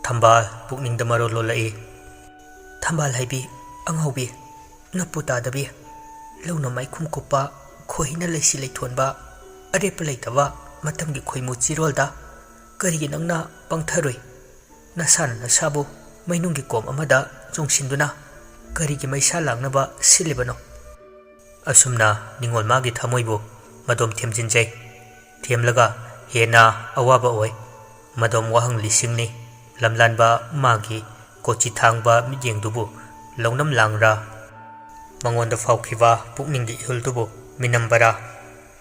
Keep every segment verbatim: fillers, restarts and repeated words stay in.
ꯊꯝꯕꯥꯜ ꯄꯨꯛꯅꯤꯡꯗ ꯃꯔꯣꯜ ꯂꯣꯜꯂꯛꯏ꯫ ꯊꯝꯕꯥꯜ ꯍꯩꯕꯤ, ꯑꯉꯥꯎꯕꯤ, ꯅꯞꯄꯨ ꯇꯥꯗꯕꯤ, ꯂꯧꯅ ꯃꯥꯏꯈꯨꯝ ꯀꯨꯞꯄ, ꯈꯣꯏꯅ ꯂꯩꯁꯤ ꯂꯩꯊꯣꯟꯕ, ꯑꯔꯦꯞꯄ ꯂꯩꯇꯕ ꯃꯇꯝꯒꯤ ꯈꯣꯏꯃꯨ ꯆꯤꯔꯣꯜꯗ ꯀꯔꯤꯒꯤ ꯅꯪꯅ ꯄꯪꯊꯔꯨꯏ? ꯅꯁꯥꯅ ꯅꯁꯥꯕꯨ ꯃꯩꯅꯨꯡꯒꯤ ꯀꯣꯝ ꯑꯃꯗ ꯆꯣꯡꯁꯤꯟꯗꯨꯅ ꯀꯔꯤꯒꯤ ꯃꯩꯁꯥ ꯂꯥꯡꯅꯕ ꯁꯤꯜꯂꯤꯕꯅꯣ? ꯑꯁꯨꯝꯅ ꯅꯤꯡꯉꯣꯜ ꯃꯥꯒꯤ ꯊꯃꯣꯏꯕꯨ ꯃꯗꯣꯝ ꯊꯦꯝꯖꯤꯟꯖꯩ꯫ ꯊꯦꯝꯂꯒ ꯍꯦꯟꯅ ꯑꯋꯥꯕ ꯑꯣꯏ꯫ ꯃꯗꯣꯝ ꯋꯥꯍꯪ ꯂꯤꯁꯤꯡꯅꯤ ꯂꯝꯂꯥꯟꯕ ꯃꯥꯒꯤ ꯀꯣꯆꯤ ꯊꯥꯡꯕ ꯃꯤꯠꯌꯦꯡꯗꯨꯕꯨ ꯂꯧꯅꯝ ꯂꯥꯡꯔꯥ? ꯃꯉꯣꯟꯗ ꯐꯥꯎꯈꯤꯕ ꯄꯨꯛꯅꯤꯡꯒꯤ ꯏꯍꯨꯜꯗꯨꯕꯨ ꯃꯤꯅꯝꯕꯔꯥ?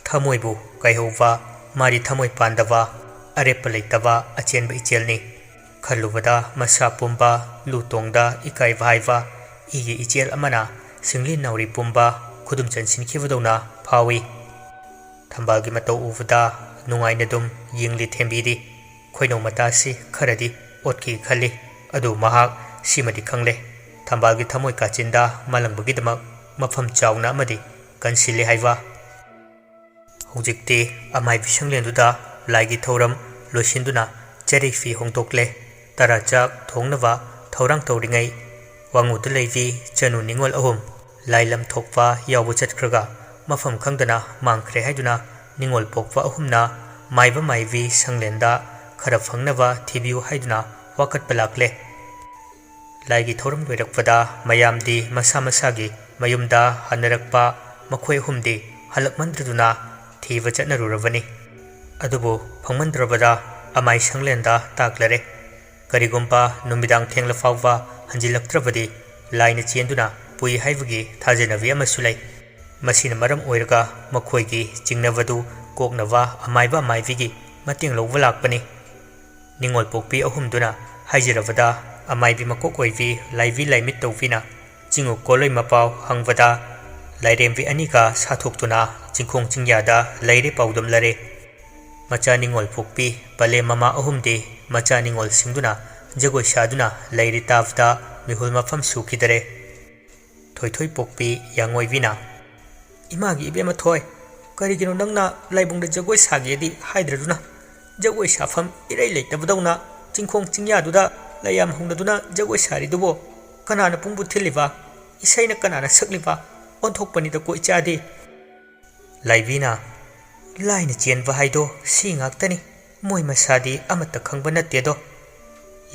ꯊꯃꯣꯏꯕꯨ ꯀꯥꯏꯍꯧꯕ, ꯃꯥꯔꯤ ꯊꯃꯣꯏ ꯄꯥꯟꯗꯕ, ꯑꯔꯦꯞꯄ ꯂꯩꯇꯕ ꯑꯆꯦꯟꯕ ꯏꯆꯦꯜꯅꯤ꯫ ꯈꯜꯂꯨꯕꯗ ꯃꯁꯥ ꯄꯨꯝꯕ, ꯂꯨ ꯇꯣꯡꯗ ꯏꯀꯥꯏꯕ ꯍꯥꯏꯕ ꯏꯒꯤ ꯏꯆꯦꯜ ꯑꯃꯅ ꯁꯤꯡꯂꯤ ꯅꯥꯎꯔꯤ ꯄꯨꯝꯕ ꯈꯨꯗꯨꯝ ꯆꯟꯁꯤꯟꯈꯤꯕꯗꯧꯅ ꯐꯥꯎꯏ꯫ ꯊꯝꯕꯥꯜꯒꯤ ꯃꯇꯧ ꯎꯕꯗ ꯅꯨꯡꯉꯥꯏꯅ ꯑꯗꯨꯝ ꯌꯦꯡꯂꯤ ꯊꯦꯝꯕꯤꯔꯤ꯫ ꯈꯣꯏꯅꯧ ꯃꯇꯥꯁꯤ ꯈꯔꯗꯤ ꯑꯣꯠꯈꯤ ꯈꯜꯂꯤ꯫ ꯑꯗꯨ ꯃꯍꯥꯛ ꯁꯤꯃꯗꯤ ꯈꯪꯂꯦ, ꯊꯝꯕꯥꯜꯒꯤ ꯊꯃꯣꯏ ꯀꯥꯆꯤꯟꯗ ꯃꯥꯂꯪꯕꯒꯤꯗꯃꯛ ꯃꯐꯝ ꯆꯥꯎꯅ ꯑꯃꯗꯤ ꯀꯟꯁꯤꯜꯂꯤ ꯍꯥꯏꯕ꯫ ꯍꯧꯖꯤꯛꯇꯤ ꯑꯃꯥꯏꯕꯤ ꯁꯪꯂꯦꯟꯗꯨꯗ ꯂꯥꯏꯒꯤ ꯊꯧꯔꯝ ꯂꯣꯏꯁꯤꯟꯗꯨꯅ ꯆꯩꯔꯩ ꯐꯤ ꯍꯣꯡꯗꯣꯛꯂꯦ꯫ ꯇꯔꯥ ꯆꯥꯛ ꯊꯣꯡꯅꯕ ꯊꯧꯔꯥꯡ ꯇꯧꯔꯤꯉꯩ ꯋꯥꯉꯨꯗ ꯂꯩꯕꯤ ꯆꯅꯨ ꯅꯤꯉꯣꯜ ꯑꯍꯨꯝ ꯂꯥꯏ ꯂꯝ ꯊꯣꯛꯄ ꯌꯥꯎꯕ ꯆꯠꯈ꯭ꯔꯒ ꯃꯐꯝ ꯈꯪꯗꯅ ꯃꯥꯡꯈ꯭ꯔꯦ ꯍꯥꯏꯗꯨꯅ ꯅꯤꯉꯣꯜ ꯄꯣꯛꯄ ꯑꯍꯨꯝꯅ ꯃꯥꯏꯕ ꯃꯥꯏꯕꯤ ꯁꯪꯂꯦꯟꯗ ꯈꯔ ꯐꯪꯅꯕ ꯊꯤꯕꯤꯌꯨ ꯍꯥꯏꯗꯨꯅ ꯋꯥꯀꯠꯄ ꯂꯥꯛꯂꯦ꯫ ꯂꯥꯏꯒꯤ ꯊꯧꯔꯝ ꯂꯣꯏꯔꯛꯄꯗ ꯃꯌꯥꯝꯗꯤ ꯃꯁꯥ ꯃꯁꯥꯒꯤ ꯃꯌꯨꯝꯗ ꯍꯟꯅꯔꯛꯄ ꯃꯈꯣꯏ ꯑꯍꯨꯝꯗꯤ ꯍꯜꯂꯛꯃꯟꯗ꯭ꯔꯗꯨꯅ ꯊꯤꯕ ꯆꯠꯅꯔꯨꯔꯕꯅꯤ꯫ ꯑꯗꯨꯕꯨ ꯐꯪꯃꯟꯗ꯭ꯔꯕꯗ ꯑꯃꯥꯏ ꯁꯪꯂꯦꯟꯗ ꯇꯥꯛꯂꯔꯦ꯫ ꯀꯔꯤꯒꯨꯝꯕ ꯅꯨꯃꯤꯗꯥꯡ ꯊꯦꯡꯂ ꯐꯥꯎꯕ ꯍꯟꯖꯤꯜꯂꯛꯇ꯭ꯔꯕꯗꯤ ꯂꯥꯏꯅ ꯆꯦꯟꯗꯨꯅ ꯄꯨꯏ ꯍꯥꯏꯕꯒꯤ ꯊꯥꯖꯅꯕꯤ ꯑꯃꯁꯨ ꯂꯩ꯫ ꯃꯁꯤꯅ ꯃꯔꯝ ꯑꯣꯏꯔꯒ ꯃꯈꯣꯏꯒꯤ ꯆꯤꯡꯅꯕꯗꯨ ꯀꯣꯛꯅꯕ ꯑꯃꯥꯏꯕ ꯑꯃꯥꯏꯕꯤꯒꯤ ꯃꯇꯦꯡ ꯂꯧꯕ ꯂꯥꯛꯄꯅꯤ꯫ ꯅꯤꯡꯉꯣꯜ ꯄꯣꯛꯄꯤ ꯑꯍꯨꯝꯗꯨꯅ ꯍꯥꯏꯖꯔꯕꯗ ꯑꯃꯥꯏꯕꯤ ꯃꯀꯣꯛ ꯑꯣꯏꯕꯤ ꯂꯥꯏꯕꯤ ꯂꯥꯏꯃꯤꯠ ꯇꯧꯕꯤꯅ ꯆꯤꯡꯉꯨ ꯀꯣꯂꯣꯏ ꯃꯄꯥꯎ ꯍꯪꯕꯗ ꯂꯥꯏꯔꯦꯝꯕꯤ ꯑꯅꯤꯒ ꯁꯥꯊꯣꯛꯇꯨꯅ ꯆꯤꯡꯈꯣꯡ ꯆꯤꯡꯌꯥꯗ ꯂꯩꯔꯦ ꯄꯥꯎꯗꯝꯂꯔꯦ꯫ ꯃꯆꯥ ꯅꯤꯡꯉꯣꯜ ꯄꯣꯛꯄꯤ ꯄꯂꯦꯝ ꯃꯃꯥ ꯑꯍꯨꯝꯗꯤ ꯃꯆꯥ ꯅꯤꯡꯉꯣꯜꯁꯤꯡꯗꯨꯅ ꯖꯒꯣꯏ ꯁꯥꯗꯨꯅ ꯂꯩꯔꯦ ꯇꯥꯕꯗ ꯃꯤꯍꯨꯜ ꯃꯐꯝ ꯁꯨꯈꯤꯗꯔꯦ꯫ ꯊꯣꯏꯊꯣꯏ ꯄꯣꯛꯄꯤ ꯌꯥꯡꯑꯣꯏꯕꯤꯅ, "ꯏꯃꯥꯒꯤ ꯏꯕꯦꯝꯃ ꯊꯣꯏ, ꯀꯔꯤꯒꯤꯅꯣ ꯅꯪꯅ ꯂꯥꯏꯕꯨꯡꯗ ꯖꯒꯣꯏ ꯁꯥꯒꯦꯗꯤ ꯍꯥꯏꯗ꯭ꯔꯗꯨꯅ? ꯖꯒꯣꯏ ꯁꯥꯐꯝ ꯏꯔꯩ ꯂꯩꯇꯕꯗꯧꯅ ꯆꯤꯡꯈꯣꯡ ꯆꯤꯡꯌꯥꯗꯨꯗ ꯂꯩꯌꯥꯝ ꯍꯧꯅꯗꯨꯅ ꯖꯒꯣꯏ ꯁꯥꯔꯤꯗꯨꯕꯣ? ꯀꯅꯥꯅ ꯄꯨꯡꯕꯨ ꯊꯤꯜꯂꯤꯕ? ꯏꯁꯩꯅ ꯀꯅꯥꯅ ꯁꯛꯂꯤꯕ? ꯑꯣꯟꯊꯣꯛꯄꯅꯤꯗꯀꯣ ꯏꯆꯥꯗꯤ꯫ ꯂꯥꯏꯕꯤꯅ, "ꯂꯥꯏꯅ ꯆꯦꯟꯕ ꯍꯥꯏꯗꯣ ꯁꯤ ꯉꯥꯛꯇꯅꯤ꯫ ꯃꯣꯏ ꯃꯁꯥꯗꯤ ꯑꯃꯠꯇ ꯈꯪꯕ ꯅꯠꯇꯦꯗꯣ꯫"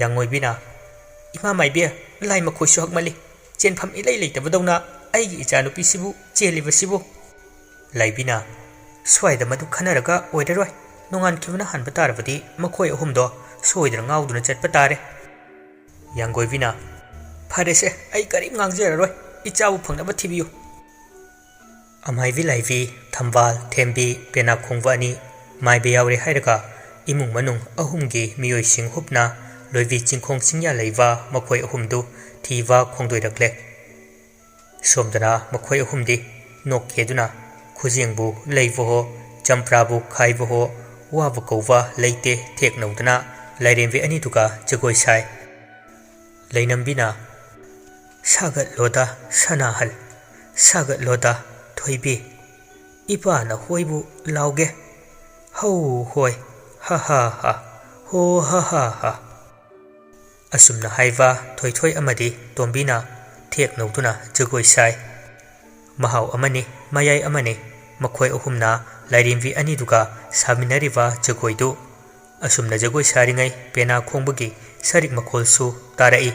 ꯌꯥꯡꯉꯣꯏꯕꯤꯅ, "ꯏꯃꯥ ꯃꯥꯏꯕꯤ, ꯂꯥꯏ ꯃꯈꯣꯏꯁꯨ ꯍꯛꯃꯜꯂꯤ꯫ ꯆꯦꯟꯐꯝ ꯏꯂꯩ ꯂꯩꯇꯕꯗꯧꯅ ꯑꯩꯒꯤ ꯏꯆꯥꯅꯨꯄꯤꯁꯤꯕꯨ ꯆꯦꯜꯂꯤꯕꯁꯤꯕꯨ꯫" ꯂꯥꯏꯕꯤꯅ, "ꯁ꯭ꯋꯥꯏꯗ ꯃꯗꯨ ꯈꯟꯅꯔꯒ ꯑꯣꯏꯔꯔꯣꯏ꯫ ꯅꯣꯡꯉꯥꯟꯈꯤꯕꯅ ꯍꯥꯟꯕ ꯇꯥꯔꯕꯗꯤ ꯃꯈꯣꯏ ꯑꯍꯨꯝꯗꯣ ꯁꯣꯏꯗꯅ ꯉꯥꯎꯗꯨꯅ ꯆꯠꯄ ꯇꯥꯔꯦ꯫" ꯌꯥꯡꯒꯣꯏꯕꯤꯅ, "ꯐꯔꯦꯁꯦ, ꯑꯩ ꯀꯔꯤꯝ ꯉꯥꯡꯖꯔꯔꯣꯏ꯫ ꯏꯆꯥꯕꯨ ꯐꯪꯅꯕ ꯊꯤꯕꯤꯌꯨ꯫" ꯑꯃꯥꯏꯕꯤ ꯂꯥꯏꯕꯤ, ꯊꯝꯕꯥꯜ, ꯊꯦꯝꯕꯤ, ꯄꯦꯅꯥ ꯈꯣꯡꯕ ꯑꯅꯤ ꯃꯥꯏꯕ ꯌꯥꯎꯔꯦ ꯍꯥꯏꯔꯒ ꯏꯃꯨꯡ ꯃꯅꯨꯡ ꯑꯍꯨꯝꯒꯤ ꯃꯤꯑꯣꯏꯁꯤꯡ ꯍꯨꯞꯅ ꯂꯣꯏꯕꯤ ꯆꯤꯡꯈꯣꯡ ꯆꯤꯡꯌꯥ ꯂꯩꯕ ꯃꯈꯣꯏ ꯑꯍꯨꯝꯗꯨ ꯊꯤꯕ ꯈꯣꯡꯗꯣꯏꯔꯛꯂꯦ꯫ ꯁꯣꯝꯗꯅ ꯃꯈꯣꯏ ꯑꯍꯨꯝꯗꯤ ꯅꯣꯛꯀꯦꯗꯨꯅ ꯈꯨꯖꯦꯡꯕꯨ ꯂꯩꯕꯍꯣ, ꯆꯝꯄ꯭ꯔꯥꯕꯨ ꯈꯥꯏꯕꯍꯣ, ꯋꯥꯕ ꯀꯧꯕ ꯂꯩꯇꯦ ꯊꯦꯛꯅꯧꯗꯅ ꯂꯥꯏꯔꯦꯝꯕꯤ ꯑꯅꯤꯗꯨꯒ ꯖꯒꯣꯏ ꯁꯥꯏ꯫ ꯂꯩꯅꯝꯕꯤꯅ, "ꯁꯥꯒꯠꯂꯣꯗ ꯁꯅꯥꯍꯜ, ꯁꯥꯒꯠꯂꯣꯗ ꯊꯣꯏꯕꯤ, ꯏꯄꯥꯅ ꯍꯣꯏꯕꯨ ꯂꯥꯎꯒꯦ꯫ ꯍꯧ ꯍꯣꯏ, ꯍ ꯍ ꯍ, ꯍꯣ ꯍ ꯍ ꯍ꯫" ꯑꯁꯨꯝꯅ ꯍꯥꯏꯕ ꯊꯣꯏꯊꯣꯏ ꯑꯃꯗꯤ ꯇꯣꯝꯕꯤꯅ ꯊꯦꯛꯅꯧꯗꯨꯅ ꯖꯒꯣꯏ ꯁꯥꯏ꯫ ꯃꯍꯥꯎ ꯑꯃꯅꯤ, ꯃꯌꯥꯏ ꯑꯃꯅꯤ, ꯃꯈꯣꯏ ꯑꯍꯨꯝꯅ ꯂꯥꯏꯔꯦꯝꯕꯤ ꯑꯅꯤꯗꯨꯒ ꯁꯥꯃꯤꯟꯅꯔꯤꯕ ꯖꯒꯣꯏꯗꯨ꯫ ꯑꯁꯨꯝꯅ ꯖꯒꯣꯏ ꯁꯥꯔꯤꯉꯩ ꯄꯦꯅꯥ ꯈꯣꯡꯕꯒꯤ ꯁꯔꯤꯛ ꯃꯈꯣꯜꯁꯨ ꯇꯥꯔꯛꯏ꯫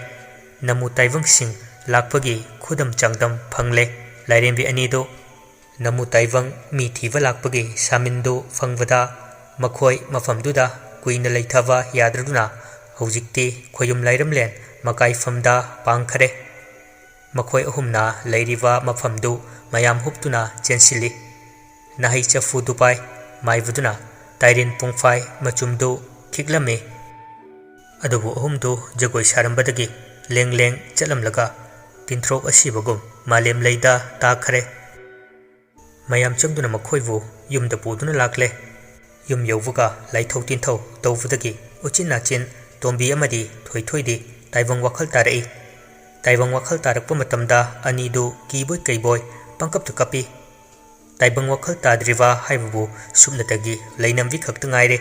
ꯅꯃꯨ ꯇꯥꯏꯕꯪꯁꯤꯡ ꯂꯥꯛꯄꯒꯤ ꯈꯨꯗꯝ ꯆꯥꯡꯗꯝ ꯐꯪꯂꯦ ꯂꯥꯏꯔꯦꯝꯕꯤ ꯑꯅꯤꯗꯨ꯫ ꯅꯃꯨ ꯇꯥꯏꯕꯪ ꯃꯤ ꯊꯤꯕ ꯂꯥꯛꯄꯒꯤ ꯁꯥꯃꯤꯟꯗꯨ ꯐꯪꯕꯗ ꯃꯈꯣꯏ ꯃꯐꯝꯗꯨꯗ ꯀꯨꯏꯅ ꯂꯩꯊꯕ ꯌꯥꯗ꯭ꯔꯗꯨꯅ ꯍꯧꯖꯤꯛꯇꯤ ꯈꯣꯌꯨꯝ ꯂꯥꯏꯔꯝꯂꯦꯟ ꯃꯀꯥꯏꯐꯝꯗ ꯄꯥꯡꯈꯔꯦ꯫ ꯃꯈꯣꯏ ꯑꯍꯨꯝꯅ ꯂꯩꯔꯤꯕ ꯃꯐꯝꯗꯨ ꯃꯌꯥꯝ ꯍꯨꯞꯇꯨꯅ ꯆꯦꯟꯁꯤꯜꯂꯤ꯫ ꯅꯥꯍꯩ ꯆꯐꯨ ꯗꯨꯄꯥꯏ ꯃꯥꯏꯕꯗꯨꯅ ꯇꯥꯏꯔꯦꯟ ꯄꯨꯡꯐꯥꯏ ꯃꯆꯨꯝꯗꯨ ꯈꯤꯛꯂꯝꯃꯤ꯫ ꯑꯗꯨꯕꯨ ꯑꯍꯨꯝꯗꯨ ꯖꯒꯣꯏ ꯁꯥꯔꯝꯕꯗꯒꯤ ꯂꯦꯡ ꯂꯦꯡ ꯆꯠꯂꯝꯂꯒ ꯇꯤꯟꯊ꯭ꯔꯣꯛ ꯑꯁꯤꯕꯒꯨꯝ ꯃꯥꯂꯦꯝ ꯂꯩꯗ ꯇꯥꯈꯔꯦ꯫ ꯃꯌꯥꯝ ꯆꯪꯗꯨꯅ ꯃꯈꯣꯏꯕꯨ ꯌꯨꯝꯗ ꯄꯨꯗꯨꯅ ꯂꯥꯛꯂꯦ꯫ ꯌꯨꯝ ꯌꯧꯕꯒ ꯂꯥꯏꯊꯧ ꯇꯤꯟꯊꯧ ꯇꯧꯕꯗꯒꯤ ꯎꯆꯤꯟ ꯅꯥꯆꯤꯟ ꯇꯣꯝꯕꯤ ꯑꯃꯗꯤ ꯊꯣꯏꯊꯣꯏꯗꯤ ꯇꯥꯏꯕꯪ ꯋꯥꯈꯜ ꯇꯥꯔꯛꯏ꯫ ꯇꯥꯏꯕꯪ ꯋꯥꯈꯜ ꯇꯥꯔꯛꯄ ꯃꯇꯝꯗ ꯑꯅꯤꯗꯨ ꯀꯤꯕꯣꯏ ꯀꯩꯕꯣꯏ ꯄꯪꯀꯞꯇ ꯀꯞꯄꯤ꯫ ꯇꯥꯏꯕꯪ ꯋꯥꯈꯜ ꯇꯥꯗ꯭ꯔꯤꯕ ꯍꯥꯏꯕꯕꯨ ꯁꯨꯞꯅꯇꯒꯤ ꯂꯩꯅꯝꯕꯤ ꯈꯛꯇ ꯉꯥꯏꯔꯦ꯫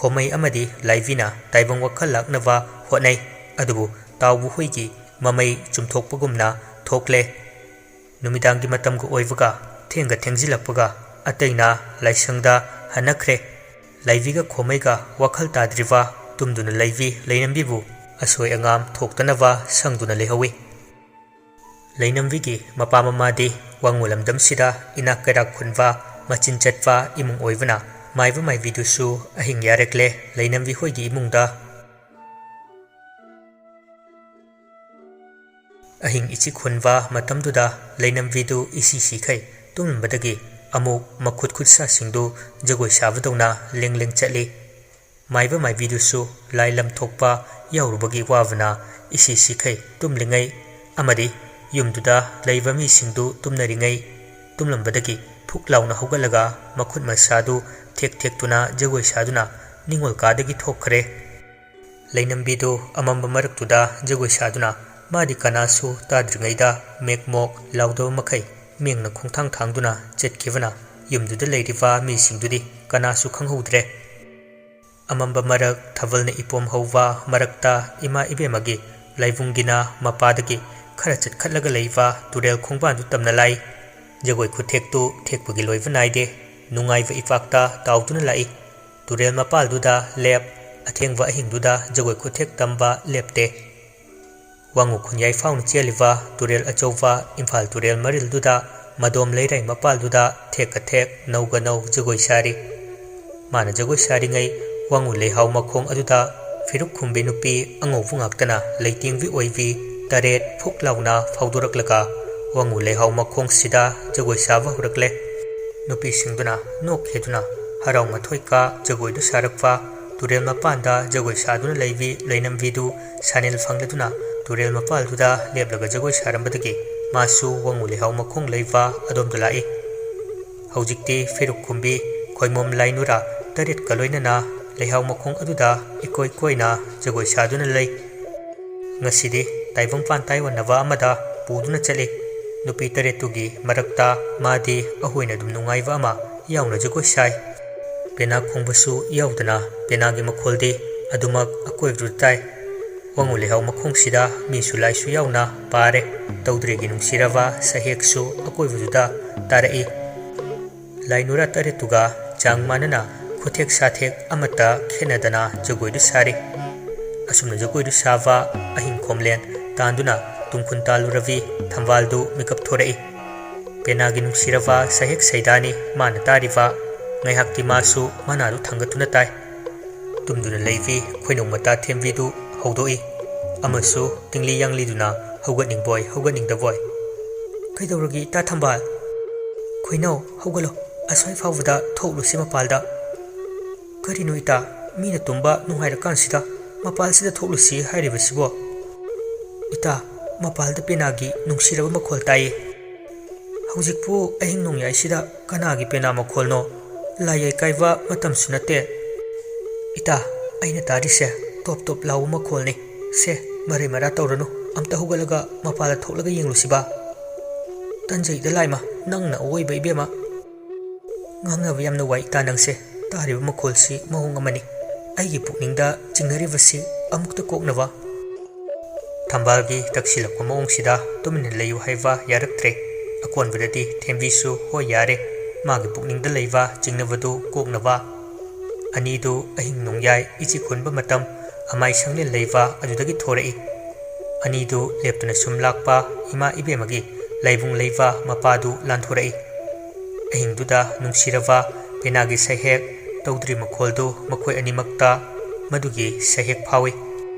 ꯈꯣꯃꯩ ꯑꯃꯗꯤ ꯂꯥꯏꯕꯤꯅ ꯇꯥꯏꯕꯪ ꯋꯥꯈꯜ ꯂꯥꯛꯅꯕ ꯍꯣꯠꯅꯩ꯫ ꯑꯗꯨꯕꯨ ꯇꯥꯎꯕ ꯍꯨꯏꯒꯤ ꯃꯃꯩ ꯆꯨꯝꯊꯣꯛꯄꯒꯨꯝꯅ ꯊꯣꯛꯂꯦ꯫ ꯅꯨꯃꯤꯗꯥꯡꯒꯤ ꯃꯇꯝꯒ ꯑꯣꯏꯕꯒ ꯊꯦꯡꯒ ꯊꯦꯡꯖꯤꯜꯂꯛꯄꯒ ꯑꯇꯩꯅ ꯂꯥꯏꯁꯪꯗ ꯍꯟꯅꯈ꯭ꯔꯦ꯫ ꯂꯥꯏꯕꯤꯒ ꯈꯣꯃꯩꯒ ꯋꯥꯈꯜ ꯇꯥꯗ꯭ꯔꯤꯕ ꯇꯨꯝꯗꯨꯅ ꯂꯩꯕꯤ ꯂꯩꯅꯝꯕꯤꯕꯨ ꯑꯁꯣꯏ ꯑꯉꯥꯝ ꯊꯣꯛꯇꯅꯕ ꯁꯪꯗꯨꯅ ꯂꯩꯍꯧꯏ꯫ ꯂꯩꯅꯝꯕꯤꯒꯤ ꯃꯄꯥ ꯃꯃꯥꯗꯤ ꯋꯥꯉꯨ ꯂꯝꯗꯝꯁꯤꯗ ꯏꯅꯥꯛ ꯀꯩꯔꯥꯛ ꯈꯨꯟꯕ, ꯃꯆꯤꯟ ꯆꯠꯄ ꯏꯃꯨꯡ ꯑꯣꯏꯕꯅ ꯃꯥꯏꯕ ꯃꯥꯏꯕꯤꯗꯨꯁꯨ ꯑꯍꯤꯡ ꯌꯥꯔꯛꯂꯦ ꯂꯩꯅꯝꯕꯤ ꯍꯣꯏꯒꯤ ꯏꯃꯨꯡꯗ꯫ ꯑꯍꯤꯡ ꯏꯆꯤꯛ ꯍꯨꯟꯕ ꯃꯇꯝꯗꯨꯗ ꯂꯩꯅꯝꯕꯤꯗꯨ ꯏꯁꯤ ꯁꯤꯈꯩ ꯇꯨꯝꯂꯝꯕꯗꯒꯤ ꯑꯃꯨꯛ ꯃꯈꯨꯠ ꯈꯨꯠꯁꯥꯁꯤꯡꯗꯨ ꯖꯒꯣꯏ ꯁꯥꯕꯗꯧꯅ ꯂꯦꯡ ꯂꯦꯡ ꯆꯠꯂꯤ꯫ ꯃꯥꯏꯕ ꯃꯥꯏꯕꯤꯗꯨꯁꯨ ꯂꯥꯏ ꯂꯝ ꯊꯣꯛꯄ ꯌꯥꯎꯔꯨꯕꯒꯤ ꯋꯥꯕꯅ ꯏꯁꯤ ꯁꯤꯈꯩ ꯇꯨꯝꯂꯤꯉꯩ ꯑꯃꯗꯤ ꯌꯨꯝꯗꯨꯗ ꯂꯩꯕ ꯃꯤꯁꯤꯡꯗꯨ ꯇꯨꯝꯅꯔꯤꯉꯩ ꯇꯨꯝꯂꯝꯕꯗꯒꯤ ꯐꯨꯛ ꯂꯥꯎꯅ ꯍꯧꯒꯠꯂꯒ ꯃꯈꯨꯠ ꯃꯁꯥꯗꯨ ꯊꯦꯛ ꯊꯦꯛꯇꯨꯅ ꯖꯒꯣꯏ ꯁꯥꯗꯨꯅ ꯅꯤꯡꯉꯣꯜ ꯀꯥꯗꯒꯤ ꯊꯣꯛꯈ꯭ꯔꯦ꯫ ꯂꯩꯅꯝꯕꯤꯗꯨ ꯑꯃꯝꯕ ꯃꯔꯛꯇꯨꯗ ꯖꯒꯣꯏ ꯁꯥꯗꯨꯅ ꯃꯥꯗꯤ ꯀꯅꯥꯁꯨ ꯇꯥꯗ꯭ꯔꯤꯉꯩꯗ ꯃꯦꯛ ꯃꯣꯛ ꯂꯥꯎꯗꯕ ꯃꯈꯩ ꯃꯦꯡꯅ ꯈꯣꯡꯊꯥꯡ ꯊꯥꯡꯗꯨꯅ ꯆꯠꯈꯤꯕꯅ ꯌꯨꯝꯗꯨꯗ ꯂꯩꯔꯤꯕ ꯃꯤꯁꯤꯡꯗꯨꯗꯤ ꯀꯅꯥꯁꯨ ꯈꯪꯍꯧꯗ꯭ꯔꯦ꯫ ꯑꯃꯝꯕ ꯃꯔꯛ ꯊꯥꯕꯜꯅ ꯏꯄꯣꯝ ꯍꯧꯕ ꯃꯔꯛꯇ ꯏꯃꯥ ꯏꯕꯦꯝꯃꯒꯤ ꯂꯥꯏꯕꯨꯡꯒꯤꯅ ꯃꯄꯥꯗꯒꯤ ꯈꯔ ꯆꯠꯈꯠꯂꯒ ꯂꯩꯕ ꯇꯨꯔꯦꯜ ꯈꯣꯡꯕꯥꯟꯗꯨ ꯇꯝꯅ ꯂꯥꯛꯏ꯫ ꯖꯒꯣꯏ ꯈꯨꯊꯦꯛꯇꯨ ꯊꯦꯛꯄꯒꯤ ꯂꯣꯏꯕ ꯅꯥꯏꯗꯦ꯫ ꯅꯨꯡꯉꯥꯏꯕ ꯏꯄꯥꯛꯇ ꯇꯥꯎꯗꯨꯅ ꯂꯥꯛꯏ꯫ ꯇꯨꯔꯦꯜ ꯃꯄꯥꯜꯗꯨꯗ ꯂꯦꯞ꯫ ꯑꯊꯦꯡꯕ ꯑꯍꯤꯡꯗꯨꯗ ꯖꯒꯣꯏ ꯈꯨꯊꯦꯛ ꯇꯝꯕ ꯂꯦꯞꯇꯦ꯫ ꯋꯥꯉꯨ ꯈꯨꯟꯌꯥꯏ ꯐꯥꯎꯅ ꯆꯦꯜꯂꯤꯕ ꯇꯨꯔꯦꯜ ꯑꯆꯧꯕ ꯏꯝꯐꯥꯜ ꯇꯨꯔꯦꯜ ꯃꯔꯤꯜꯗꯨꯗ ꯃꯗꯣꯝ ꯂꯩꯔꯥꯏ ꯃꯄꯥꯜꯗꯨꯗ ꯊꯦꯛꯀ ꯊꯦꯛ ꯅꯧꯒ ꯅꯧ ꯖꯒꯣꯏ ꯁꯥꯔꯤ꯫ ꯃꯥꯅ ꯖꯒꯣꯏ ꯁꯥꯔꯤꯉꯩ ꯋꯥꯉꯨ ꯂꯩꯍꯥꯎ ꯃꯈꯣꯡ ꯑꯗꯨꯗ ꯐꯤꯔꯨꯛ ꯈꯨꯝꯕꯤ ꯅꯨꯄꯤ ꯑꯉꯧꯕ ꯉꯥꯛꯇꯅ ꯂꯩꯇꯦꯡꯕꯤ ꯑꯣꯏꯕꯤ ꯇꯔꯦꯠ ꯐꯨꯛ ꯂꯥꯎꯅ ꯐꯥꯎꯗꯣꯔꯛꯂꯒ ꯋꯥꯉꯨ ꯂꯩꯍꯥꯎ ꯃꯈꯣꯡꯁꯤꯗ ꯖꯒꯣꯏ ꯁꯥꯕ ꯍꯧꯔꯛꯂꯦ꯫ ꯅꯨꯄꯤꯁꯤꯡꯗꯨꯅ ꯅꯣꯛ ꯈꯦꯗꯨꯅ ꯍꯔꯥꯎ ꯃꯊꯣꯏ ꯀꯥ ꯖꯒꯣꯏꯗꯨ ꯁꯥꯔꯛꯄ ꯇꯨꯔꯦꯜ ꯃꯄꯥꯟꯗ ꯖꯒꯣꯏ ꯁꯥꯗꯨꯅ ꯂꯩꯕꯤ ꯂꯩꯅꯝꯕꯤꯗꯨ ꯁꯥꯅꯤꯜ ꯐꯪꯂꯗꯨꯅ ꯇꯨꯔꯦꯜ ꯃꯄꯥꯜꯗꯨꯗ ꯂꯦꯞꯂꯒ ꯖꯒꯣꯏ ꯁꯥꯔꯝꯕꯗꯒꯤ ꯃꯥꯁꯨ ꯋꯥꯉꯨ ꯂꯩꯍꯥꯎ ꯃꯈꯣꯡ ꯂꯩꯕ ꯑꯗꯣꯝꯗ ꯂꯥꯛꯏ꯫ ꯍꯧꯖꯤꯛꯇꯤ ꯐꯤꯔꯨꯛ ꯈꯨꯝꯕꯤ ꯈꯣꯏꯃꯣꯝ ꯂꯥꯏꯅꯨꯔꯥ ꯇꯔꯦꯠꯀ ꯂꯣꯏꯅꯅ ꯂꯩꯍꯥꯎ ꯃꯈꯣꯡ ꯑꯗꯨꯗ ꯏꯀꯣꯏ ꯀꯣꯏꯅ ꯖꯒꯣꯏ ꯁꯥꯗꯨꯅ ꯂꯩ꯫ ꯉꯁꯤꯗꯤ ꯇꯥꯏꯕꯪꯄꯥꯟ ꯇꯥꯏꯑꯣꯟꯅꯕ ꯑꯃꯗ ꯄꯨꯗꯨꯅ ꯆꯠꯂꯤ꯫ ꯅꯨꯄꯤ ꯇꯔꯦꯠꯇꯨꯒꯤ ꯃꯔꯛꯇ ꯃꯥꯗꯤ ꯑꯩꯈꯣꯏꯅ ꯑꯗꯨꯝ ꯅꯨꯡꯉꯥꯏꯕ ꯑꯃ ꯌꯥꯎꯅ ꯖꯒꯣꯏ ꯁꯥꯏ꯫ ꯄꯦꯅꯥ ꯈꯣꯡꯕꯁꯨ ꯌꯥꯎꯗꯅ ꯄꯦꯅꯥꯒꯤ ꯃꯈꯣꯜꯗꯤ ꯑꯗꯨꯃꯛ ꯑꯀꯣꯏꯕꯗꯨꯗ ꯇꯥꯏ꯫ ꯋꯥꯉꯨ ꯂꯩꯍꯥꯎ ꯃꯈꯣꯡꯁꯤꯗ ꯃꯤꯁꯨ ꯂꯥꯏꯁꯨ ꯌꯥꯎꯅ ꯄꯥꯔꯦ꯫ ꯇꯧꯗ꯭ꯔꯦꯒꯤ ꯅꯨꯡꯁꯤꯔꯕ ꯁꯍꯦꯛꯁꯨ ꯑꯀꯣꯏꯕꯗꯨꯗ ꯇꯥꯔꯛꯏ꯫ ꯂꯥꯏ ꯅꯨꯔꯥ ꯇꯔꯦꯠꯇꯨꯒ ꯆꯥꯡ ꯃꯥꯟꯅꯅ ꯈꯨꯊꯦꯛ ꯁꯥꯊꯦꯛ ꯑꯃꯠꯇ ꯈꯦꯠꯅꯗꯅ ꯖꯒꯣꯏꯗꯨ ꯁꯥꯔꯤ꯫ ꯑꯁꯨꯝꯅ ꯖꯒꯣꯏꯗꯨ ꯁꯥꯕ ꯑꯍꯤꯡ ꯈꯣꯝꯂꯦꯟ ꯇꯥꯟꯗꯨꯅ ꯇꯨꯡꯈꯨꯟ ꯇꯥꯜꯂꯨꯔꯕꯤ ꯊꯝꯕꯥꯜꯗꯨ ꯃꯤꯀꯞ ꯊꯣꯔꯛꯏ꯫ ꯄꯦꯅꯥꯒꯤ ꯅꯨꯡꯁꯤꯔꯕ ꯁꯍꯦꯛ ꯁꯩꯗꯥꯅꯤ ꯃꯥꯅ ꯇꯥꯔꯤꯕ꯫ ꯉꯥꯏꯍꯥꯛꯇꯤ ꯃꯥꯁꯨ ꯃꯅꯥꯗꯨ ꯊꯥꯡꯒꯠꯇꯨꯅ ꯇꯥꯏ꯫ ꯇꯨꯝꯗꯨꯅ ꯂꯩꯕꯤ ꯈꯣꯏꯅꯧ ꯃꯇꯥ ꯊꯦꯝꯕꯤꯗꯨ ꯍꯧꯗꯣꯛꯏ꯫ ꯑꯃꯁꯨ ꯇꯤꯡꯂꯤ ꯌꯥꯡꯂꯤꯗꯨꯅ ꯍꯧꯒꯠꯅꯤꯡꯕꯣꯏ ꯍꯧꯒꯠꯅꯤꯡꯗꯕꯣꯏ꯫ "ꯀꯩꯗꯧꯔꯒꯦ ꯏꯇꯥ ꯊꯝꯕꯥꯜ?" "ꯈꯣꯏꯅꯧ, ꯍꯧꯒꯠꯂꯣ, ꯑꯁ꯭ꯋꯥꯏ ꯐꯥꯎꯕꯗ ꯊꯣꯛꯂꯨꯁꯤ ꯃꯄꯥꯜꯗ꯫" "ꯀꯔꯤꯅꯣ ꯏꯇꯥ, ꯃꯤꯅ ꯇꯨꯝꯕ ꯅꯨꯡꯉꯥꯏꯔꯀꯥꯟꯁꯤꯗ ꯃꯄꯥꯜꯁꯤꯗ ꯊꯣꯛꯂꯨꯁꯤ ꯍꯥꯏꯔꯤꯕꯁꯤꯕꯣ?" "ꯏꯇꯥ, ꯃꯄꯥꯜꯗ ꯄꯦꯅꯥꯒꯤ ꯅꯨꯡꯁꯤꯔꯕ ꯃꯈꯣꯜ ꯇꯥꯏꯌꯦ꯫" "ꯍꯧꯖꯤꯛꯄꯨ ꯑꯍꯤꯡ ꯅꯣꯡꯌꯥꯏꯁꯤꯗ ꯀꯅꯥꯒꯤ ꯄꯦꯅꯥ ꯃꯈꯣꯜꯅꯣ? ꯂꯥꯏꯌꯥꯏ ꯀꯥꯏꯕ ꯃꯇꯝꯁꯨ ꯅꯠꯇꯦ꯫" "ꯏꯇꯥ, ꯑꯩꯅ ꯇꯥꯔꯤꯁꯦ ꯇꯣꯞ ꯇꯣꯞ ꯂꯥꯎꯕ ꯃꯈꯣꯜꯅꯤ꯫ ꯁꯦ, ꯃꯔꯩ ꯃꯔꯥ ꯇꯧꯔꯅꯨ, ꯑꯝꯇ ꯍꯧꯒꯠꯂꯒ ꯃꯄꯥꯜꯗ ꯊꯣꯛꯂꯒ ꯌꯦꯡꯂꯨꯁꯤꯕ꯫" "ꯇꯟꯖꯩꯗ ꯂꯥꯏꯃ, ꯅꯪꯅ ꯑꯋꯣꯏꯕ ꯏꯕꯦꯝꯃ꯫" "ꯉꯥꯡꯅꯕ ꯌꯥꯝꯅ ꯋꯥꯏ ꯏꯇꯥ ꯅꯪꯁꯦ꯫ ꯇꯥꯔꯤꯕ ꯃꯈꯣꯜꯁꯤ ꯃꯑꯣꯡ ꯑꯃꯅꯤ꯫ ꯑꯩꯒꯤ ꯄꯨꯛꯅꯤꯡꯗ ꯆꯤꯡꯅꯔꯤꯕꯁꯤ ꯑꯃꯨꯛꯇ ꯀꯣꯛꯅꯕ꯫" ꯊꯝꯕꯥꯜꯒꯤ ꯇꯛꯁꯤꯜꯂꯛꯄ ꯃꯑꯣꯡꯁꯤꯗ ꯇꯨꯃꯤꯟꯅ ꯂꯩꯌꯨ ꯍꯥꯏꯕ ꯌꯥꯔꯛꯇ꯭ꯔꯦ꯫ ꯑꯀꯣꯟꯕꯗꯗꯤ ꯊꯦꯝꯕꯤꯁꯨ "ꯍꯣꯏ ꯌꯥꯔꯦ", ꯃꯥꯒꯤ ꯄꯨꯛꯅꯤꯡꯗ ꯂꯩꯕ ꯆꯤꯡꯅꯕꯗꯨ ꯀꯣꯛꯅꯕ꯫ ꯑꯅꯤꯗꯨ ꯑꯍꯤꯡ ꯅꯣꯡꯌꯥꯏ ꯏꯆꯤꯛ ꯍꯨꯟꯕ ꯃꯇꯝ ꯑꯃꯥꯏ ꯁꯪꯂꯦꯟ ꯂꯩꯕ ꯑꯗꯨꯗꯒꯤ ꯊꯣꯔꯛꯏ꯫ ꯑꯅꯤꯗꯨ ꯂꯦꯞꯇꯨꯅ ꯁꯨꯝ ꯂꯥꯛꯄ ꯏꯃꯥ ꯏꯕꯦꯝꯃꯒꯤ ꯂꯥꯏꯕꯨꯡ ꯂꯩꯕ ꯃꯄꯥꯗꯨ ꯂꯥꯟꯊꯣꯔꯛꯏ꯫ ꯑꯍꯤꯡꯗꯨꯗ ꯅꯨꯡꯁꯤꯔꯕ ꯄꯦꯅꯥꯒꯤ ꯁꯩꯍꯦꯛ ꯇꯧꯗ꯭ꯔꯤ ꯃꯈꯣꯜꯗꯨ ꯃꯈꯣꯏ ꯑꯅꯤꯃꯛꯇ ꯃꯗꯨꯒꯤ ꯁꯩꯍꯦꯛ ꯐꯥꯎꯏ꯫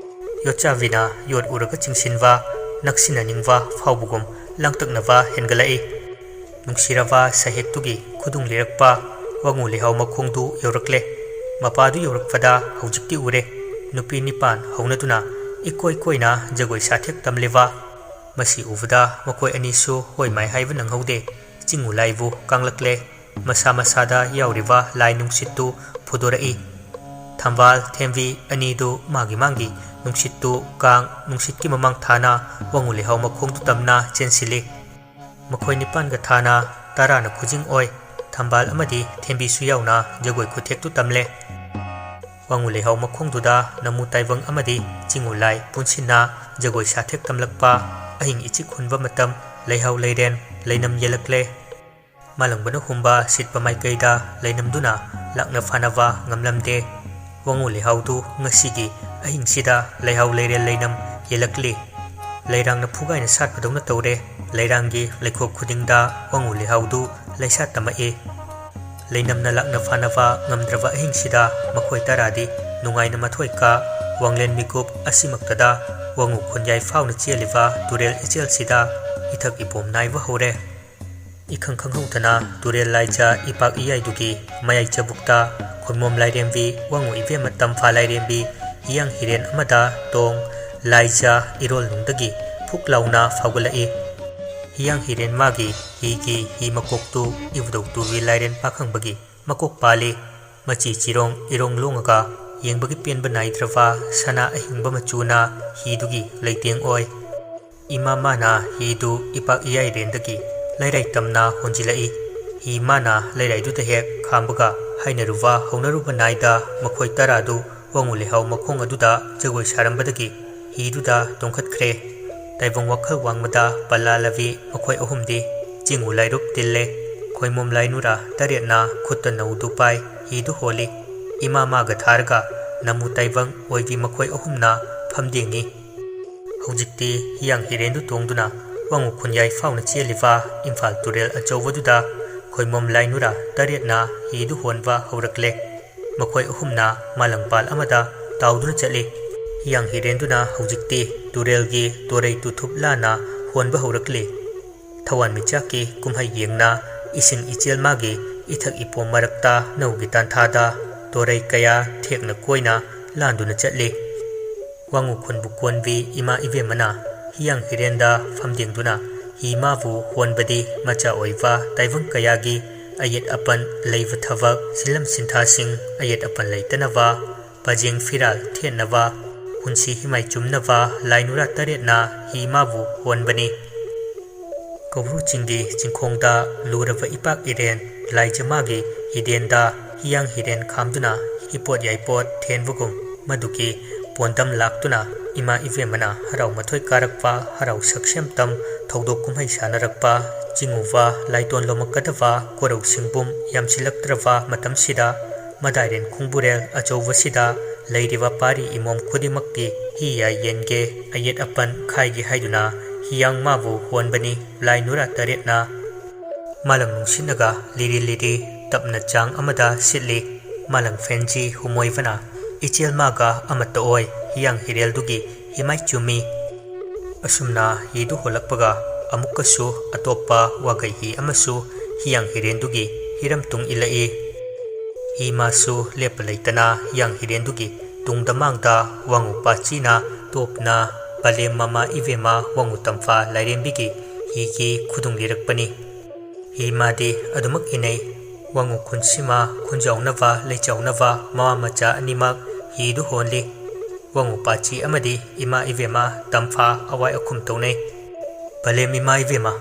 ꯌꯣꯠꯆꯥꯕꯤꯅ ꯌꯣꯠ ꯎꯔꯒ ꯆꯤꯡꯁꯤꯟꯕ, ꯅꯛꯁꯤꯟꯅꯅꯤꯡꯕ ꯐꯥꯎꯕꯒꯨꯝ ꯂꯥꯡꯇꯛꯅꯕ ꯍꯦꯟꯒꯠꯂꯛꯏ꯫ ꯅꯨꯡꯁꯤꯔꯕ ꯁꯍꯦꯛꯇꯨꯒꯤ ꯈꯨꯗꯨꯡ ꯂꯤꯔꯛꯄ ꯋꯥꯉꯨ ꯂꯩꯍꯥꯎ ꯃꯈꯣꯡꯗꯨ ꯌꯧꯔꯛꯂꯦ꯫ ꯃꯄꯥꯗꯨ ꯌꯧꯔꯛꯄꯗ ꯍꯧꯖꯤꯛꯇꯤ ꯎꯔꯦ꯫ ꯅꯨꯄꯤ ꯅꯤꯄꯥꯟ ꯍꯧꯅꯗꯨꯅ ꯏꯀꯣꯏ ꯀꯣꯏꯅ ꯖꯒꯣꯏ ꯁꯥꯊꯦꯛ ꯇꯝꯂꯤꯕ꯫ ꯃꯁꯤ ꯎꯕꯗ ꯃꯈꯣꯏ ꯑꯅꯤꯁꯨ ꯍꯣꯏ ꯃꯥꯏ ꯍꯥꯏꯕ ꯅꯪꯍꯧꯗꯦ꯫ ꯆꯤꯡꯉꯨ ꯂꯥꯏꯕꯨ ꯀꯥꯡꯂꯛꯂꯦ꯫ ꯃꯁꯥ ꯃꯁꯥꯗ ꯌꯥꯎꯔꯤꯕ ꯂꯥꯏ ꯅꯨꯡꯁꯤꯠꯇꯨ ꯐꯨꯗꯣꯔꯛꯏ꯫ ꯊꯝꯕꯥꯜ ꯊꯦꯝꯕꯤ ꯑꯅꯤꯗꯨ ꯃꯥꯒꯤ ꯃꯥꯒꯤ ꯅꯨꯡꯁꯤꯠꯇꯨ ꯀꯥꯡ ꯅꯨꯡꯁꯤꯠꯀꯤ ꯃꯃꯥꯡ ꯊꯥꯅ ꯋꯥꯉꯨ ꯂꯩꯍꯥꯎ ꯃꯈꯣꯡꯗꯨ ꯇꯝꯅ ꯆꯦꯟꯁꯤꯜꯂꯤ꯫ ꯃꯈꯣꯏ ꯅꯤꯄꯥꯟꯒ ꯊꯥꯅ ꯇꯔꯥꯅ ꯈꯨꯖꯤꯡ ꯑꯣꯏ꯫ ꯊꯝꯕꯥꯜ ꯑꯃꯗꯤ ꯊꯦꯝꯕꯤꯁꯨ ꯌꯥꯎꯅ ꯖꯒꯣꯏ ꯈꯨꯊꯦꯛꯇꯨ ꯇꯝꯂꯦ꯫ ꯋꯥꯉꯨ ꯂꯩꯍꯥꯎ ꯃꯈꯣꯡꯗꯨꯗ ꯅꯃꯨ ꯇꯥꯏꯕꯪ ꯑꯃꯗꯤ ꯆꯤꯡꯉꯨ ꯂꯥꯏ ꯄꯨꯟꯁꯤꯟꯅ ꯖꯒꯣꯏ ꯁꯥꯊꯦꯛ ꯇꯝꯂꯛꯄ ꯑꯍꯤꯡ ꯏꯆꯤꯛ ꯍꯨꯟꯕ ꯃꯇꯝ ꯂꯩꯍꯥꯎ ꯂꯩꯔꯦꯟ ꯂꯩꯅꯝ ꯌꯦꯜꯂꯛꯂꯦ꯫ ꯃꯥꯂꯪꯕꯅ ꯍꯨꯝꯕ ꯁꯤꯠꯄ ꯃꯥꯏꯀꯩꯗ ꯂꯩꯅꯝꯗꯨꯅ ꯂꯥꯛꯅ ꯐꯥꯅꯕ ꯉꯝꯂꯝꯗꯦ꯫ ꯋꯥꯉꯨ ꯂꯩꯍꯥꯎꯗꯨ ꯉꯁꯤꯒꯤ ꯑꯍꯤꯡꯁꯤꯗ ꯂꯩꯍꯥꯎ ꯂꯩꯔꯦꯟ ꯂꯩꯅꯝ ꯌꯦꯜꯂꯛꯂꯤ꯫ ꯂꯩꯔꯥꯡꯅ ꯐꯨꯒꯥꯏꯅ ꯁꯥꯠꯄꯗꯧꯅ ꯇꯧꯔꯦ꯫ ꯂꯩꯔꯥꯡꯒꯤ ꯂꯩꯈꯣꯛ ꯈꯨꯗꯤꯡꯗ ꯋꯥꯉꯨ ꯂꯩꯍꯥꯎꯗꯨ ꯂꯩꯁꯥꯠ ꯇꯝꯃꯛꯏ꯫ ꯂꯩꯅꯝꯅ ꯂꯥꯛꯅ ꯐꯥꯅꯕ ꯉꯝꯗ꯭ꯔꯕ ꯑꯍꯤꯡꯁꯤꯗ ꯃꯈꯣꯏ ꯇꯔꯥꯗꯤ ꯅꯨꯡꯉꯥꯏꯅ ꯃꯊꯣꯏ ꯀꯥ ꯋꯥꯡꯂꯦꯟ ꯃꯤꯀꯨꯞ ꯑꯁꯤꯃꯛꯇꯗ ꯋꯥꯉꯨ ꯈꯣꯟꯌꯥꯏ ꯐꯥꯎꯅ ꯆꯦꯜꯂꯤꯕ ꯇꯨꯔꯦꯜ ꯏꯆꯦꯜꯁꯤꯗ ꯏꯊꯛ ꯏꯄꯣꯝ ꯅꯥꯏꯕ ꯍꯧꯔꯦ꯫ ꯏꯈꯪ ꯈꯪꯍꯧꯗꯅ ꯇꯨꯔꯦꯜ ꯂꯥꯏꯖ ꯏꯄꯥꯛ ꯏꯌꯥꯏꯗꯨꯒꯤ ꯃꯌꯥꯏ ꯆꯕꯨꯛꯇ ꯈꯣꯏꯃꯣꯝ ꯂꯥꯏꯔꯦꯝꯕꯤ, ꯋꯥꯉꯨ ꯏꯕꯦꯝꯃ ꯇꯝꯐꯥ ꯂꯥꯏꯔꯦꯝꯕꯤ, ꯍꯤꯌꯥꯡ ꯍꯤꯔꯦꯟ ꯑꯃꯗ ꯇꯣꯡ ꯂꯥꯏꯖ ꯏꯔꯣꯜꯅꯨꯡꯗꯒꯤ ꯐꯨꯛ ꯂꯥꯎꯅ ꯐꯥꯎꯒꯠꯂꯛꯏ꯫ ꯍꯤꯌꯥꯡ ꯍꯤꯔꯦꯟ ꯃꯥꯒꯤ ꯍꯤꯒꯤ ꯍꯤ ꯃꯀꯣꯛꯇꯨ ꯏꯕꯨꯙꯧ ꯇꯨꯕꯤ ꯂꯥꯏꯔꯦꯟ ꯄꯥꯈꯪꯕꯒꯤ ꯃꯀꯣꯛ ꯄꯥꯜꯂꯤ꯫ ꯃꯆꯤ ꯆꯤꯔꯣꯡ ꯏꯔꯣꯡ ꯂꯣꯡꯉꯒ ꯌꯦꯡꯕꯒꯤ ꯄꯦꯟꯕ ꯅꯥꯏꯗ꯭ꯔꯕ ꯁꯅꯥ ꯑꯍꯤꯡꯕ ꯃꯆꯨꯅ ꯍꯤꯗꯨꯒꯤ ꯂꯩꯇꯦꯡ ꯑꯣꯏ꯫ ꯏꯃꯥ ꯃꯥꯅ ꯍꯤꯗꯨ ꯏꯄꯥꯛ ꯏꯌꯥꯏꯔꯦꯟꯗꯒꯤ ꯂꯩꯔꯥꯏ ꯇꯝꯅ ꯍꯣꯟꯖꯤꯜꯂꯛꯏ꯫ ꯍꯤ ꯃꯥꯅ ꯂꯩꯔꯥꯏꯗꯨꯗ ꯍꯦꯛ ꯈꯥꯝꯕꯒ ꯍꯥꯏꯅꯔꯨꯕ ꯍꯧꯅꯔꯨꯕ ꯅꯥꯏꯗ ꯃꯈꯣꯏ ꯇꯔꯥꯗꯨ ꯋꯥꯉꯨ ꯂꯩꯍꯥꯎ ꯃꯈꯣꯡ ꯑꯗꯨꯗ ꯖꯒꯣꯏ ꯁꯥꯔꯝꯕꯗꯒꯤ ꯍꯤꯗꯨꯗ ꯇꯣꯡꯈꯠꯈ꯭ꯔꯦ꯫ ꯇꯥꯏꯕꯪ ꯋꯥꯈꯜ ꯋꯥꯡꯃꯗ ꯄꯜꯂꯥ ꯂꯕꯤ ꯃꯈꯣꯏ ꯑꯍꯨꯝꯗꯤ ꯆꯤꯡꯉꯨ ꯂꯥꯏꯔꯨꯞ ꯇꯤꯜꯂꯦ꯫ ꯈꯣꯏꯃꯣꯝ ꯂꯥꯏꯅꯨꯔꯥ ꯇꯔꯦꯠꯅ ꯈꯨꯠꯇ ꯅꯧꯗꯨ ꯄꯥꯏ ꯍꯤꯗꯨ ꯍꯣꯜꯂꯤ꯫ ꯏꯃꯥ ꯃꯥꯒ ꯊꯥꯔꯒ ꯅꯃꯨ ꯇꯥꯏꯕꯪ ꯑꯣꯏꯕꯤ ꯃꯈꯣꯏ ꯑꯍꯨꯝꯅ ꯐꯝꯗꯦꯡꯉꯤ꯫ ꯍꯧꯖꯤꯛꯇꯤ ꯍꯤꯌꯥꯡ ꯍꯤꯔꯦꯟꯗꯨ ꯇꯣꯡꯗꯨꯅ ꯋꯥꯉꯨ ꯈꯨꯟꯌꯥꯏ ꯐꯥꯎꯅ ꯆꯦꯜꯂꯤꯕ ꯏꯝꯐꯥꯜ ꯇꯨꯔꯦꯜ ꯑꯆꯧꯕꯗꯨꯗ ꯈꯣꯏꯃꯣꯝ ꯂꯥꯏꯅꯨꯔꯥ ꯇꯔꯦꯠꯅ ꯍꯤꯗꯨ ꯍꯣꯟꯕ ꯍꯧꯔꯛꯂꯦ꯫ ꯃꯈꯣꯏ ꯑꯍꯨꯝꯅ ꯃꯥꯂꯪꯄꯥꯜ ꯑꯃꯗ ꯇꯥꯎꯗꯨꯅ ꯆꯠꯂꯤ꯫ ꯍꯤꯌꯥꯡ ꯍꯤꯔꯦꯟꯗꯨꯅ ꯍꯧꯖꯤꯛꯇꯤ ꯇꯨꯔꯦꯜꯒꯤ ꯇꯣꯔꯩ ꯇꯨꯊꯨꯞ ꯂꯥꯟꯅ ꯍꯣꯟꯕ ꯍꯧꯔꯛꯂꯤ꯫ ꯊꯋꯥꯟꯃꯤꯆꯥꯛꯀꯤ ꯀꯨꯝꯍꯩ ꯌꯦꯡꯅ ꯏꯁꯤꯡ ꯏꯆꯦꯜ ꯃꯥꯒꯤ ꯏꯊꯛ ꯏꯄꯣꯝ ꯃꯔꯛꯇ ꯅꯧꯒꯤ ꯇꯥꯟꯊꯥꯗ ꯇꯣꯔꯩ ꯀꯌꯥ ꯊꯦꯛꯅ ꯀꯣꯏꯅ ꯂꯥꯟꯗꯨꯅ ꯆꯠꯂꯤ꯫ ꯋꯥꯉꯨ ꯈꯨꯟꯕꯨ ꯀꯣꯟꯕꯤ ꯏꯃꯥ ꯏꯕꯦꯝꯃꯅ ꯍꯤꯌꯥꯡ ꯍꯤꯔꯦꯟꯗ ꯐꯝꯗꯦꯡꯗꯨꯅ ꯍꯤ ꯃꯥꯕꯨ ꯍꯣꯟꯕꯗꯤ ꯃꯆꯥ ꯑꯣꯏꯕ ꯇꯥꯏꯕꯪ ꯀꯌꯥꯒꯤ ꯑꯌꯦꯠ ꯑꯄꯟ ꯂꯩꯕ ꯊꯕꯛ, ꯁꯤꯟꯂꯝ ꯁꯤꯟꯊꯥꯁꯤꯡ ꯑꯌꯦꯠ ꯑꯄꯟ ꯂꯩꯇꯅꯕ, ꯄꯖꯦꯡ ꯐꯤꯔꯥꯜ ꯊꯦꯠꯅꯕ, ꯄꯨꯟꯁꯤ ꯍꯤꯃꯥꯏ ꯆꯨꯝꯅꯕ ꯂꯥꯏꯅꯨꯔꯥ ꯇꯔꯦꯠꯅ ꯍꯤ ꯃꯥꯕꯨ ꯍꯣꯟꯕꯅꯤ꯫ ꯀꯧꯕ꯭ꯔꯨ ꯆꯤꯡꯒꯤ ꯆꯤꯡꯈꯣꯡꯗ ꯂꯨꯔꯕ ꯏꯄꯥꯛ ꯏꯔꯦꯟ ꯂꯥꯏꯖꯃꯥꯒꯤ ꯍꯤꯗꯦꯟꯗ ꯍꯤꯌꯥꯡ ꯍꯤꯔꯦꯟ ꯈꯥꯝꯗꯨꯅ ꯍꯤꯄꯣꯠ ꯌꯥꯏꯄꯣꯠ ꯊꯦꯟꯕꯒꯨꯝ, ꯃꯗꯨꯒꯤ ꯄꯣꯟꯗꯝ ꯂꯥꯛꯇꯨꯅ ꯏꯃꯥ ꯏꯕꯦꯝꯃꯅ ꯍꯔꯥꯎ ꯃꯊꯣꯏ ꯀꯥꯔꯛꯄ, ꯍꯔꯥꯎ ꯁꯛꯁꯦꯝꯇꯝ, ꯊꯧꯗꯣꯛ ꯀꯨꯝꯍꯩ ꯁꯥꯟꯅꯔꯛꯄ, ꯆꯤꯡꯉꯨꯕ, ꯂꯥꯏꯇꯣꯟ ꯂꯣꯝꯃꯛꯀꯗꯕ ꯀꯣꯔꯧ ꯁꯤꯡꯕꯨꯝ ꯌꯥꯝꯁꯤꯜꯂꯛꯇ꯭ꯔꯕ ꯃꯇꯝꯁꯤꯗ, ꯃꯗꯥꯏꯔꯦꯟ ꯈꯣꯡꯕꯨꯔꯦꯜ ꯑꯆꯧꯕꯁꯤꯗ ꯂꯩꯔꯤꯕ ꯄꯥꯔꯤ ꯏꯃꯣꯝ ꯈꯨꯗꯤꯡꯃꯛꯀꯤ ꯍꯤ ꯌꯥꯏ ꯌꯦꯟꯒꯦ, ꯑꯌꯦꯠ ꯑꯄꯟ ꯈꯥꯏꯒꯦ ꯍꯥꯏꯗꯨꯅ ꯍꯤꯌꯥꯡ ꯃꯥꯕꯨ ꯍꯣꯟꯕꯅꯤ ꯂꯥꯏ ꯅꯨꯔꯥ ꯇꯔꯦꯠꯅ꯫ ꯃꯥꯂꯪ ꯅꯨꯡꯁꯤꯠꯅꯒ ꯂꯤꯔꯤ ꯂꯤꯔꯤ ꯇꯞꯅ ꯆꯥꯡ ꯑꯃꯗ ꯁꯤꯠꯂꯤ꯫ ꯃꯥꯂꯪ ꯐꯦꯟꯖꯤ ꯍꯨꯃꯣꯏꯕꯅ ꯏꯆꯦꯜ ꯃꯥꯒ ꯑꯃꯠꯇ ꯑꯣꯏ ꯍꯤꯌꯥꯡ ꯍꯤꯔꯦꯜꯗꯨꯒꯤ ꯏꯃꯥꯏ ꯆꯨꯝꯃꯤ꯫ ꯑꯁꯨꯝꯅ ꯍꯤꯗꯨ ꯍꯣꯜꯂꯛꯄꯒ ꯑꯃꯨꯛꯀꯁꯨ ꯑꯇꯣꯞꯄ ꯋꯥꯒꯩ ꯍꯤ ꯑꯃꯁꯨ ꯍꯤꯌꯥꯡ ꯍꯤꯔꯦꯟꯗꯨꯒꯤ ꯍꯤꯔꯝ ꯇꯨꯡ ꯏꯜꯂꯛꯏ꯫ ꯍꯤ ꯃꯥꯁꯨ ꯂꯦꯞꯄ ꯂꯩꯇꯅ ꯍꯤꯌꯥꯡ ꯍꯤꯔꯦꯟꯗꯨꯒꯤ ꯇꯨꯡꯗ ꯃꯥꯡꯗ ꯋꯥꯉꯨ ꯄꯥꯆꯤꯅ ꯇꯣꯞꯅ ꯄꯂꯦꯝ ꯃꯃꯥ ꯏꯕꯦꯝꯃ ꯋꯥꯉꯨ ꯇꯝꯐꯥ ꯂꯥꯏꯔꯦꯝꯕꯤꯒꯤ ꯍꯤꯒꯤ ꯈꯨꯗꯨꯡ ꯂꯤꯔꯛꯄꯅꯤ꯫ ꯍꯤ ꯃꯥꯗꯤ ꯑꯗꯨꯃꯛ ꯏꯅꯩ꯫ ꯋꯥꯉꯨ ꯈꯨꯟꯁꯤꯃ ꯈꯨꯟꯖꯥꯎꯅꯕ ꯂꯩꯆꯥꯎꯅꯕ ꯃꯃꯥ ꯃꯆꯥ ꯑꯅꯤꯃꯛ ꯍꯤꯗꯨ ꯍꯣꯜꯂꯤ꯫ ꯋꯥꯉꯨ ꯄꯥꯆꯤ ꯑꯃꯗꯤ ꯏꯃꯥ ꯏꯕꯦꯝꯃ ꯇꯝꯐꯥ ꯑꯋꯥꯏ ꯑꯈꯨꯝ ꯇꯧꯅꯩ꯫ ꯄꯂꯦꯝ ꯏꯃꯥ ꯏꯕꯦꯝꯃ,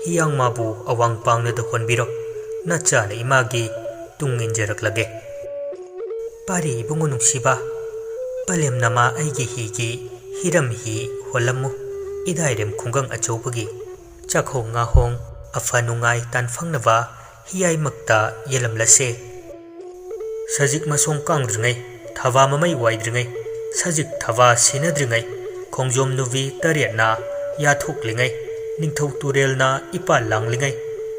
ꯍꯤꯌꯥꯡ ꯃꯥꯕꯨ ꯑꯋꯥꯡ ꯄꯥꯡꯅꯗ ꯍꯣꯟꯕꯤꯔꯣ꯫ ꯅꯆꯥꯅ ꯏꯃꯥꯒꯤ ꯇꯨꯡ ꯏꯟꯖꯔꯛꯂꯒꯦ꯫ ꯄꯥꯔꯤ ꯏꯕꯨꯡꯉꯣ ꯅꯨꯡꯁꯤꯕ, ꯄꯂꯦꯝ ꯅꯃꯥ ꯑꯩꯒꯤ ꯍꯤꯒꯤ ꯍꯤꯔꯝ ꯍꯤ ꯍꯣꯜꯂꯝꯃꯨ꯫ ꯏꯗꯥꯏꯔꯦꯝ ꯈꯨꯡꯒꯪ ꯑꯆꯧꯕꯒꯤ ꯆꯥꯛꯈꯣꯡ ꯉꯥꯍꯣꯡ ꯑꯐ ꯅꯨꯡꯉꯥꯏ ꯇꯥꯟꯐꯪꯅꯕ ꯍꯤꯌꯥꯏꯃꯛꯇ ꯌꯦꯜꯂꯝꯂꯁꯦ꯫ ꯁꯖꯤꯛ ꯃꯁꯣꯡ ꯀꯥꯡꯗ꯭ꯔꯤꯉꯩ, ꯊꯕꯥ ꯃꯃꯩ ꯋꯥꯏꯗ꯭ꯔꯤꯉꯩ, ꯁꯖꯤꯛ ꯊꯕꯥ ꯁꯤꯟꯅꯗ꯭ꯔꯤꯉꯩ, ꯈꯣꯡꯖꯣꯝ ꯅꯨꯕꯤ ꯇꯔꯦꯠꯅ ꯌꯥꯊꯣꯛꯂꯤꯉꯩ, ꯅꯤꯡꯊꯧ ꯇꯨꯔꯦꯜꯅ ꯏꯄꯥꯜ ꯂꯥꯡꯂꯤꯉꯩ,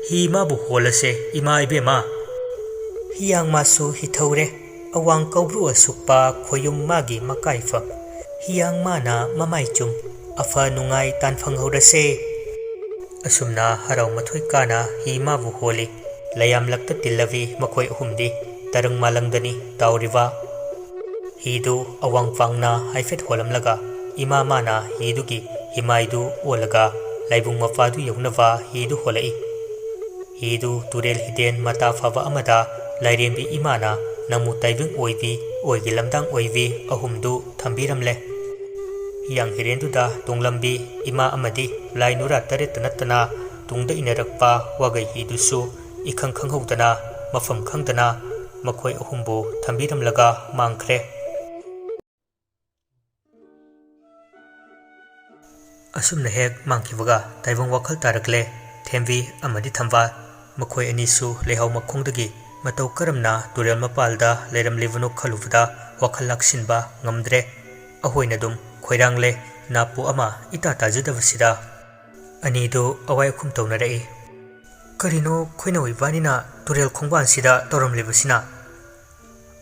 ꯍꯤ ꯃꯥꯕꯨ ꯍꯣꯜꯂꯁꯦ ꯏꯃꯥ ꯏꯕꯦꯝꯃ꯫ ꯍꯤꯌꯥꯡ ꯃꯥꯁꯨ ꯍꯤꯊꯧꯔꯦ, ꯑꯋꯥꯡ ꯀꯧꯕ꯭ꯔꯨ ꯑꯁꯨꯛꯄ ꯈꯣꯌꯨꯝ ꯃꯥꯒꯤ ꯃꯀꯥꯏꯐꯝ꯫ ꯍꯤꯌꯥꯡ ꯃꯥꯅ ꯃꯃꯥꯏ ꯆꯨꯝ, ꯑꯐ ꯅꯨꯡꯉꯥꯏ ꯇꯥꯟꯐꯪꯍꯧꯔꯁꯦ꯫ ꯑꯁꯨꯝꯅ ꯍꯔꯥꯎ ꯃꯊꯣꯏ ꯀꯥꯅ ꯍꯤ ꯃꯥꯕꯨ ꯍꯣꯜꯂꯤ꯫ ꯂꯌꯥꯝꯂꯛꯇ ꯇꯤꯜꯂꯕꯤ ꯃꯈꯣꯏ ꯑꯍꯨꯝꯗꯤ ꯇꯔꯪ ꯃꯥꯂꯪꯗꯅꯤ ꯇꯥꯎꯔꯤꯕ꯫ ꯍꯤꯗꯨ ꯑꯋꯥꯡ ꯄꯥꯡꯅ ꯍꯥꯏꯐꯦꯠ ꯍꯣꯜꯂꯝꯂꯒ ꯏꯃꯥ ꯃꯥꯅ ꯍꯤꯗꯨꯒꯤ ꯍꯤꯃꯥꯏꯗꯨ ꯑꯣꯜꯂꯒ ꯂꯥꯏꯕꯨꯡ ꯃꯄꯥꯗꯨ ꯌꯧꯅꯕ ꯍꯤꯗꯨ ꯍꯣꯜꯂꯛꯏ꯫ ꯍꯤꯗꯨ ꯇꯨꯔꯦꯜ ꯍꯤꯗꯦꯟ ꯃꯇꯥ ꯐꯕ ꯑꯃꯗ ꯂꯥꯏꯔꯦꯝꯕꯤ ꯏꯃꯥꯅ ꯅꯃꯨ ꯇꯥꯏꯕꯪ ꯑꯣꯏꯕꯤ, ꯑꯣꯏꯒꯤ ꯂꯝꯗꯥꯡ ꯑꯣꯏꯕꯤ ꯑꯍꯨꯝꯗꯨ ꯊꯝꯕꯤꯔꯝꯂꯦ꯫ ꯍꯤꯌꯥꯡ ꯍꯤꯔꯦꯟꯗꯨꯗ ꯇꯣꯡꯂꯝꯕꯤ ꯏꯃꯥ ꯑꯃꯗꯤ ꯂꯥꯏ ꯅꯨꯔꯥ ꯇꯔꯦꯠꯇ ꯅꯠꯇꯅ ꯇꯨꯡꯗ ꯏꯟꯅꯔꯛꯄ ꯋꯥꯒꯩ ꯍꯤꯗꯨꯁꯨ ꯏꯈꯪ ꯈꯪꯍꯧꯗꯅ, ꯃꯐꯝ ꯈꯪꯗꯅ ꯃꯈꯣꯏ ꯑꯍꯨꯝꯕꯨ ꯊꯝꯕꯤꯔꯝꯂꯒ ꯃꯥꯡꯈ꯭ꯔꯦ꯫ ꯑꯁꯨꯝꯅ ꯍꯦꯛ ꯃꯥꯡꯈꯤꯕꯒ ꯇꯥꯏꯕꯪ ꯋꯥꯈꯜ ꯇꯥꯔꯛꯂꯦ꯫ ꯊꯦꯝꯕꯤ ꯑꯃꯗꯤ ꯊꯝꯕꯥꯜ ꯃꯈꯣꯏ ꯑꯅꯤꯁꯨ ꯂꯩꯍꯥꯎ ꯃꯈꯣꯡꯗꯒꯤ ꯃꯇꯧ ꯀꯔꯝꯅ ꯇꯨꯔꯦꯜ ꯃꯄꯥꯜꯗ ꯂꯩꯔꯝꯂꯤꯕꯅꯣ ꯈꯜꯂꯨꯕꯗ ꯋꯥꯈꯜ ꯂꯥꯛꯁꯤꯟꯕ ꯉꯝꯗ꯭ꯔꯦ꯫ ꯑꯍꯣꯏꯅ ꯑꯗꯨꯝ ꯈꯣꯏꯔꯥꯡꯂꯦ꯫ ꯅꯥꯄꯨ ꯑꯃ ꯏꯇꯥ ꯇꯥꯖꯗꯕꯁꯤꯗ꯫ ꯑꯅꯤꯗꯨ ꯑꯋꯥꯏ ꯑꯈꯨꯝ ꯇꯧꯅꯔꯛꯏ꯫ "ꯀꯔꯤꯅꯣ ꯈꯣꯏꯅꯧ ꯏꯕꯥꯅꯤꯅ ꯇꯨꯔꯦꯜ ꯈꯣꯡꯕꯥꯟꯁꯤꯗ ꯇꯧꯔꯝꯂꯤꯕꯁꯤꯅ?"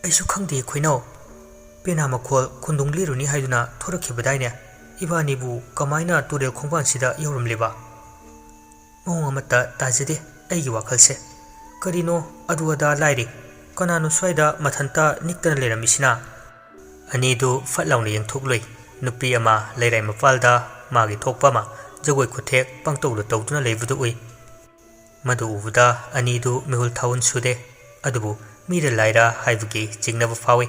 "ꯑꯩꯁꯨ ꯈꯪꯗꯦ ꯈꯣꯏꯅꯧ꯫ ꯄꯦꯅꯥ ꯃꯈꯣꯜ ꯈꯨꯟꯗꯨꯡ ꯂꯤꯔꯨꯅꯤ ꯍꯥꯏꯗꯨꯅ ꯊꯣꯔꯛꯈꯤꯕꯗꯥꯏꯅꯦ? ꯏꯕꯥꯅꯤꯕꯨ ꯀꯃꯥꯏꯅ ꯇꯨꯔꯦꯜ ꯈꯣꯡꯕꯥꯟꯁꯤꯗ ꯌꯧꯔꯝꯂꯤꯕ? ꯃꯑꯣꯡ ꯑꯃꯠꯇ ꯇꯥꯖꯗꯦ ꯑꯩꯒꯤ ꯋꯥꯈꯜꯁꯦ꯫ ꯀꯔꯤꯅꯣ ꯑꯗꯨ ꯑꯗꯥ ꯂꯥꯏꯔꯤ, ꯀꯅꯥꯅꯣ ꯁ꯭ꯋꯥꯏꯗ ꯃꯊꯟꯇ ꯅꯤꯛꯇꯅ ꯂꯩꯔꯝꯃꯤꯁꯤꯅ?" ꯑꯅꯤꯗꯨ ꯐꯠ ꯂꯥꯎꯅ ꯌꯦꯡꯊꯣꯛꯂꯨꯏ꯫ ꯅꯨꯄꯤ ꯑꯃ ꯂꯩꯔꯥꯏ ꯃꯄꯥꯜꯗ ꯃꯥꯒꯤ ꯊꯣꯛꯄ ꯑꯃ ꯖꯒꯣꯏ ꯈꯨꯊꯦꯛ ꯄꯪꯇꯧꯗ ꯇꯧꯗꯨꯅ ꯂꯩꯕꯗꯨ ꯎꯏ꯫ ꯃꯗꯨ ꯎꯕꯗ ꯑꯅꯤꯗꯨ ꯃꯤꯍꯨꯜ ꯊꯥꯍꯨꯟ ꯁꯨꯗꯦ꯫ ꯑꯗꯨꯕꯨ ꯃꯤꯔ ꯂꯥꯏꯔ ꯍꯥꯏꯕꯒꯤ ꯆꯤꯡꯅꯕ ꯐꯥꯎꯏ꯫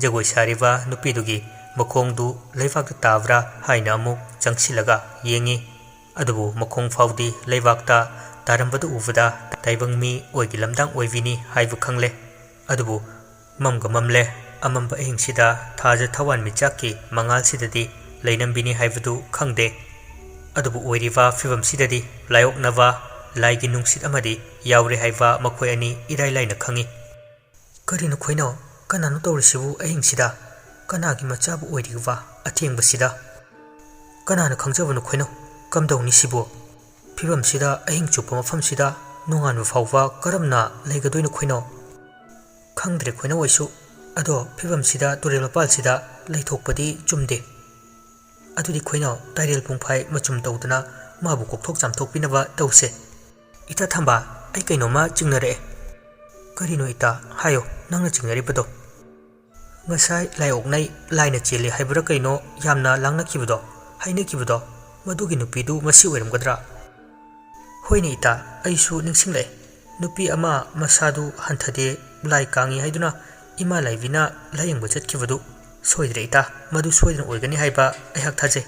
ꯖꯒꯣꯏ ꯁꯥꯔꯤꯕ ꯅꯨꯄꯤꯗꯨꯒꯤ ꯃꯈꯣꯡꯗꯨ ꯂꯩꯕꯥꯛꯇ ꯇꯥꯕ꯭ꯔꯥ ꯍꯥꯏꯅ ꯑꯃꯨꯛ ꯆꯪꯁꯤꯜꯂꯒ ꯌꯦꯡꯉꯤ꯫ ꯑꯗꯨꯕꯨ ꯃꯈꯣꯡ ꯐꯥꯎꯗꯤ ꯂꯩꯕꯥꯛꯇ ꯇꯥꯔꯝꯕꯗꯨ ꯎꯕꯗ ꯇꯥꯏꯕꯪ ꯃꯤ ꯑꯣꯏꯒꯤ ꯂꯝꯗꯥꯡ ꯑꯣꯏꯕꯤꯅꯤ ꯍꯥꯏꯕ ꯈꯪꯂꯦ꯫ ꯑꯗꯨꯕꯨ ꯃꯝꯒ ꯃꯝꯂꯦ꯫ ꯑꯃꯝꯕ ꯑꯍꯤꯡꯁꯤꯗ ꯊꯥꯖ ꯊꯋꯥꯟ ꯃꯤꯆꯥꯛꯀꯤ ꯃꯉꯥꯜꯁꯤꯗꯗꯤ ꯂꯩꯅꯝꯕꯤꯅꯤ ꯍꯥꯏꯕꯗꯨ ꯈꯪꯗꯦ꯫ ꯑꯗꯨꯕꯨ ꯑꯣꯏꯔꯤꯕ ꯐꯤꯕꯝꯁꯤꯗꯗꯤ ꯂꯥꯏꯑꯣꯛꯅꯕ ꯂꯥꯏꯒꯤ ꯅꯨꯡꯁꯤꯠ ꯑꯃꯗꯤ ꯌꯥꯎꯔꯦ ꯍꯥꯏꯕ ꯃꯈꯣꯏ ꯑꯅꯤ ꯏꯔꯥꯏ ꯂꯥꯏꯅ ꯈꯪꯏ꯫ "ꯀꯔꯤꯅꯣ ꯈꯣꯏꯅꯧ? ꯀꯅꯥꯅꯣ ꯇꯧꯔꯤꯁꯤꯕꯨ ꯑꯍꯤꯡꯁꯤꯗ? ꯀꯅꯥꯒꯤ ꯃꯆꯥꯕꯨ ꯑꯣꯏꯔꯤꯕ ꯑꯊꯦꯡꯕꯁꯤꯗ?" "ꯀꯅꯥꯅ ꯈꯪꯖꯕꯅꯣ ꯈꯣꯏꯅꯧ? ꯀꯝꯗꯧꯅꯤ ꯁꯤꯕꯨ? ꯐꯤꯕꯝꯁꯤꯗ, ꯑꯍꯤꯡ ꯆꯨꯞꯄ ꯃꯐꯝꯁꯤꯗ ꯅꯣꯡꯉꯥꯟꯕ ꯐꯥꯎꯕ ꯀꯔꯝꯅ ꯂꯩꯒꯗꯣꯏꯅꯣ ꯈꯣꯏꯅꯧ?" "ꯈꯪꯗ꯭ꯔꯦ ꯈꯣꯏꯅꯧ ꯑꯩꯁꯨ꯫ ꯑꯗꯣ ꯐꯤꯕꯝꯁꯤꯗ ꯇꯨꯔꯦꯜ ꯃꯄꯥꯜꯁꯤꯗ ꯂꯩꯊꯣꯛꯄꯗꯤ ꯆꯨꯝꯗꯦ꯫ ꯑꯗꯨꯗꯤ ꯈꯣꯏꯅꯧ ꯇꯥꯏꯔꯦꯜ ꯄꯨꯡꯐꯥꯏ ꯃꯆꯨꯝ ꯇꯧꯗꯅ ꯃꯥꯕꯨ ꯀꯣꯛꯊꯣꯛ ꯆꯥꯝꯊꯣꯛꯄꯤꯅꯕ ꯇꯧꯁꯦ꯫ ꯏꯇꯥ ꯊꯝꯕꯥꯜ, ꯑꯩ ꯀꯩꯅꯣꯝꯃ ꯆꯤꯡꯅꯔꯛꯑꯦ꯫" "ꯀꯔꯤꯅꯣ ꯏꯇꯥ? ꯍꯥꯏꯌꯣ, ꯅꯪꯅ ꯆꯤꯡꯅꯔꯤꯕꯗꯣ꯫" "ꯉꯁꯥꯏ ꯂꯥꯏꯑꯣꯛꯅꯩ ꯂꯥꯏꯅ ꯆꯦꯜꯂꯤ ꯍꯥꯏꯕ꯭ꯔꯥ ꯀꯩꯅꯣ ꯌꯥꯝꯅ ꯂꯥꯡꯅꯈꯤꯕꯗꯣ, ꯍꯥꯏꯅꯈꯤꯕꯗꯣ, ꯃꯗꯨꯒꯤ ꯅꯨꯄꯤꯗꯨ ꯃꯁꯤ ꯑꯣꯏꯔꯝꯒꯗ꯭ꯔꯥ?" "ꯍꯣꯏꯅꯦ ꯏꯇꯥ, ꯑꯩꯁꯨ ꯅꯤꯡꯁꯤꯡꯂꯛꯑꯦ꯫ ꯅꯨꯄꯤ ꯑꯃ ꯃꯁꯥꯗꯨ ꯍꯟꯊꯗꯦ, ꯂꯥꯏ ꯀꯥꯡꯉꯤ ꯍꯥꯏꯗꯨꯅ ꯏꯃꯥ ꯂꯥꯏꯕꯤꯅ ꯂꯥꯏꯌꯦꯡꯕ ꯆꯠꯈꯤꯕꯗꯨ ꯁꯣꯏꯗ꯭ꯔꯦ ꯏꯇꯥ, ꯃꯗꯨ ꯁꯣꯏꯗꯅ ꯑꯣꯏꯒꯅꯤ ꯍꯥꯏꯕ ꯑꯩꯍꯥꯛ ꯊꯥꯖꯩ꯫"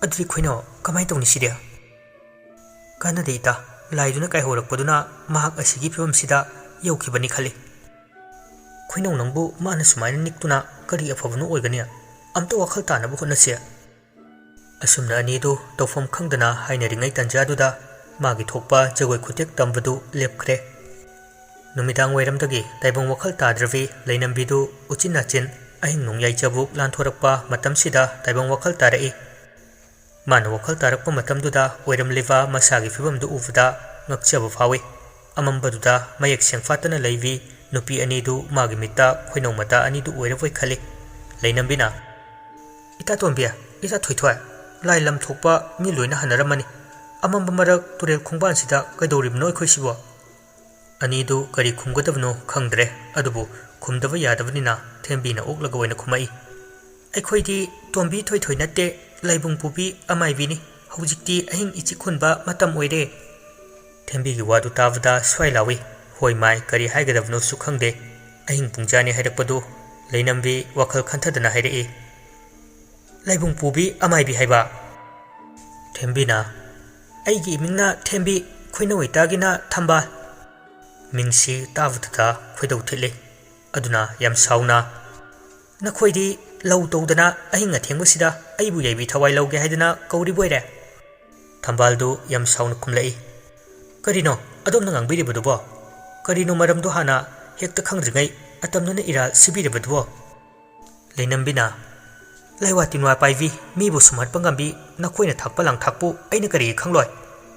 "ꯑꯗꯨꯗꯤ ꯈꯣꯏꯅꯧ, ꯀꯃꯥꯏꯅ ꯇꯧꯅꯤ ꯁꯤꯗꯤ?" "ꯀꯥꯟꯅꯗꯦ ꯏꯇꯥ, ꯂꯥꯏꯗꯨꯅ ꯀꯥꯏꯍꯧꯔꯛꯄꯗꯨꯅ ꯃꯍꯥꯛ ꯑꯁꯤꯒꯤ ꯐꯤꯕꯝꯁꯤꯗ ꯌꯧꯈꯤꯕꯅꯤ ꯈꯜꯂꯤ꯫ "ꯈꯣꯏꯅꯧ, ꯅꯪꯕꯨ ꯃꯥꯅ ꯁꯨꯃꯥꯏꯅ ꯅꯤꯛꯇꯨꯅ ꯀꯔꯤ ꯑꯐꯕꯅꯣ ꯑꯣꯏꯒꯅꯤ? ꯑꯝꯇ ꯋꯥꯈꯜ ꯇꯥꯅꯕ ꯍꯣꯠꯅꯁꯤ꯫" ꯑꯁꯨꯝꯅ ꯑꯅꯤꯗꯨ ꯇꯧꯐꯝ ꯈꯪꯗꯅ ꯍꯥꯏꯅꯔꯤꯉꯩ ꯇꯟꯖꯥꯗꯨꯗ ꯃꯥꯒꯤ ꯊꯣꯛꯄ ꯖꯒꯣꯏ ꯈꯨꯊꯦꯛ ꯇꯝꯕꯗꯨ ꯂꯦꯞꯈ꯭ꯔꯦ꯫ ꯅꯨꯃꯤꯗꯥꯡ ꯋꯥꯏꯔꯝꯗꯒꯤ ꯇꯥꯏꯕꯪ ꯋꯥꯈꯜ ꯇꯥꯗ꯭ꯔꯕꯤ ꯂꯩꯅꯝꯕꯤꯗꯨ ꯎꯆꯤꯟ ꯅꯥꯆꯤꯟ ꯑꯍꯤꯡ ꯅꯣꯡꯌꯥꯏ ꯆꯕꯨꯛ ꯂꯥꯟꯊꯣꯔꯛꯄ ꯃꯇꯝꯁꯤꯗ ꯇꯥꯏꯕꯪ ꯋꯥꯈꯜ ꯇꯥꯔꯛꯏ꯫ ꯃꯥꯅ ꯋꯥꯈꯜ ꯇꯥꯔꯛꯄ ꯃꯇꯝꯗꯨꯗ ꯑꯣꯏꯔꯝꯂꯤꯕ ꯃꯁꯥꯒꯤ ꯐꯤꯕꯝꯗꯨ ꯎꯕꯗ ꯉꯛꯆꯕ ꯐꯥꯎꯏ꯫ ꯑꯃꯝꯕꯗꯨꯗ ꯃꯌꯦꯛ ꯁꯦꯡꯐꯥꯠꯇꯅ ꯂꯩꯕꯤ ꯅꯨꯄꯤ ꯑꯅꯤꯗꯨ ꯃꯥꯒꯤ ꯃꯤꯠꯇ ꯈꯣꯏꯅꯧ ꯃꯇꯥ ꯑꯅꯤꯗꯨ ꯑꯣꯏꯔꯕꯣꯏ ꯈꯜꯂꯤ꯫ ꯂꯩꯅꯝꯕꯤꯅ, "ꯏꯇꯥ ꯇꯣꯝꯕꯤ, ꯏꯇꯥ ꯊꯣꯏꯊꯣꯏ, ꯂꯥꯏ ꯂꯝ ꯊꯣꯛꯄ ꯃꯤ ꯂꯣꯏꯅ ꯍꯟꯅꯔꯝꯃꯅꯤ꯫ ꯑꯃꯝꯕ ꯃꯔꯛ ꯇꯨꯔꯦꯜ ꯈꯣꯡꯕꯥꯟꯁꯤꯗ ꯀꯩꯗꯧꯔꯤꯕꯅꯣ ꯑꯩꯈꯣꯏꯁꯤꯕꯣ?" ꯑꯅꯤꯗꯨ ꯀꯔꯤ ꯈꯨꯝꯒꯗꯕꯅꯣ ꯈꯪꯗ꯭ꯔꯦ꯫ ꯑꯗꯨꯕꯨ ꯈꯨꯝꯗꯕ ꯌꯥꯗꯕꯅꯤꯅ ꯊꯦꯝꯕꯤꯅ ꯑꯣꯛꯂꯒ ꯑꯣꯏꯅ ꯈꯨꯝꯃꯛꯏ꯫ "ꯑꯩꯈꯣꯏꯗꯤ ꯇꯣꯝꯕꯤ ꯊꯣꯏꯊꯣꯏ ꯅꯠꯇꯦ, ꯂꯥꯏꯕꯨꯡ ꯄꯨꯕꯤ ꯑꯃꯥꯏꯕꯤꯅꯤ꯫ ꯍꯧꯖꯤꯛꯇꯤ ꯑꯍꯤꯡ ꯏꯆꯤꯛ ꯈꯨꯟꯕ ꯃꯇꯝ ꯑꯣꯏꯔꯦ꯫" ꯊꯦꯝꯕꯤꯒꯤ ꯋꯥꯗꯨ ꯇꯥꯕꯗ ꯁ꯭ꯋꯥꯏ ꯂꯥꯎꯏ꯫ ꯍꯣꯏ ꯃꯥꯏ, ꯀꯔꯤ ꯍꯥꯏꯒꯗꯕꯅꯣꯁꯨ ꯈꯪꯗꯦ꯫ ꯑꯍꯤꯡ ꯄꯨꯡꯖꯥꯅꯤ ꯍꯥꯏꯔꯛꯄꯗꯨ ꯂꯩꯅꯝꯕꯤ ꯋꯥꯈꯜ ꯈꯟꯊꯗꯅ ꯍꯥꯏꯔꯛꯏ꯫ "ꯂꯥꯏꯕꯨꯡ ꯄꯨꯕꯤ ꯑꯃꯥꯏꯕꯤ ꯍꯥꯏꯕ?" ꯊꯦꯝꯕꯤꯅ, "ꯑꯩꯒꯤ ꯏꯃꯤꯡꯅ ꯊꯦꯝꯕꯤ, ꯈꯣꯏꯅꯧ ꯏꯇꯥꯒꯤꯅ ꯊꯝꯕꯥꯜ꯫" ꯃꯤꯡꯁꯤ ꯇꯥꯕꯗꯨꯗ ꯈꯣꯏꯗꯧ ꯊꯤꯠꯂꯤ꯫ ꯑꯗꯨꯅ ꯌꯥꯝ ꯁꯥꯎꯅ, "ꯅꯈꯣꯏꯗꯤ ꯂꯧ ꯇꯧꯗꯅ ꯑꯍꯤꯡ ꯑꯊꯦꯡꯕꯁꯤꯗ ꯑꯩꯕꯨ ꯌꯥꯏꯕꯤ ꯊꯋꯥꯏ ꯂꯧꯒꯦ ꯍꯥꯏꯗꯅ ꯀꯧꯔꯤꯕ ꯑꯣꯏꯔꯦ?" ꯊꯝꯕꯥꯜꯗꯨ ꯌꯥꯝ ꯁꯥꯎꯅ ꯈꯨꯝꯂꯛꯏ꯫ "ꯀꯔꯤꯅꯣ ꯑꯗꯣꯝꯅ ꯉꯥꯡꯕꯤꯔꯤꯕꯗꯨꯕꯣ? ꯀꯔꯤꯅꯣ ꯃꯔꯝꯗꯣ ꯍꯥꯟꯅ ꯍꯦꯛꯇ ꯈꯪꯗ꯭ꯔꯤꯉꯩ ꯑꯇꯝꯅꯅ ꯏꯔꯥꯜ ꯁꯤꯕꯤꯔꯤꯕꯗꯨꯕꯣ?" ꯂꯩꯅꯝꯕꯤꯅ, "ꯂꯥꯏꯋꯥ ꯇꯤꯟꯋꯥ ꯄꯥꯏꯕꯤ, ꯃꯤꯕꯨ ꯁꯨꯝꯍꯠꯄ ꯉꯝꯕꯤ, ꯅꯈꯣꯏꯅ ꯊꯥꯛꯄ ꯂꯥꯡꯊꯥꯛꯄꯨ ꯑꯩꯅ ꯀꯔꯤꯒꯤ ꯈꯪꯂꯣꯏ?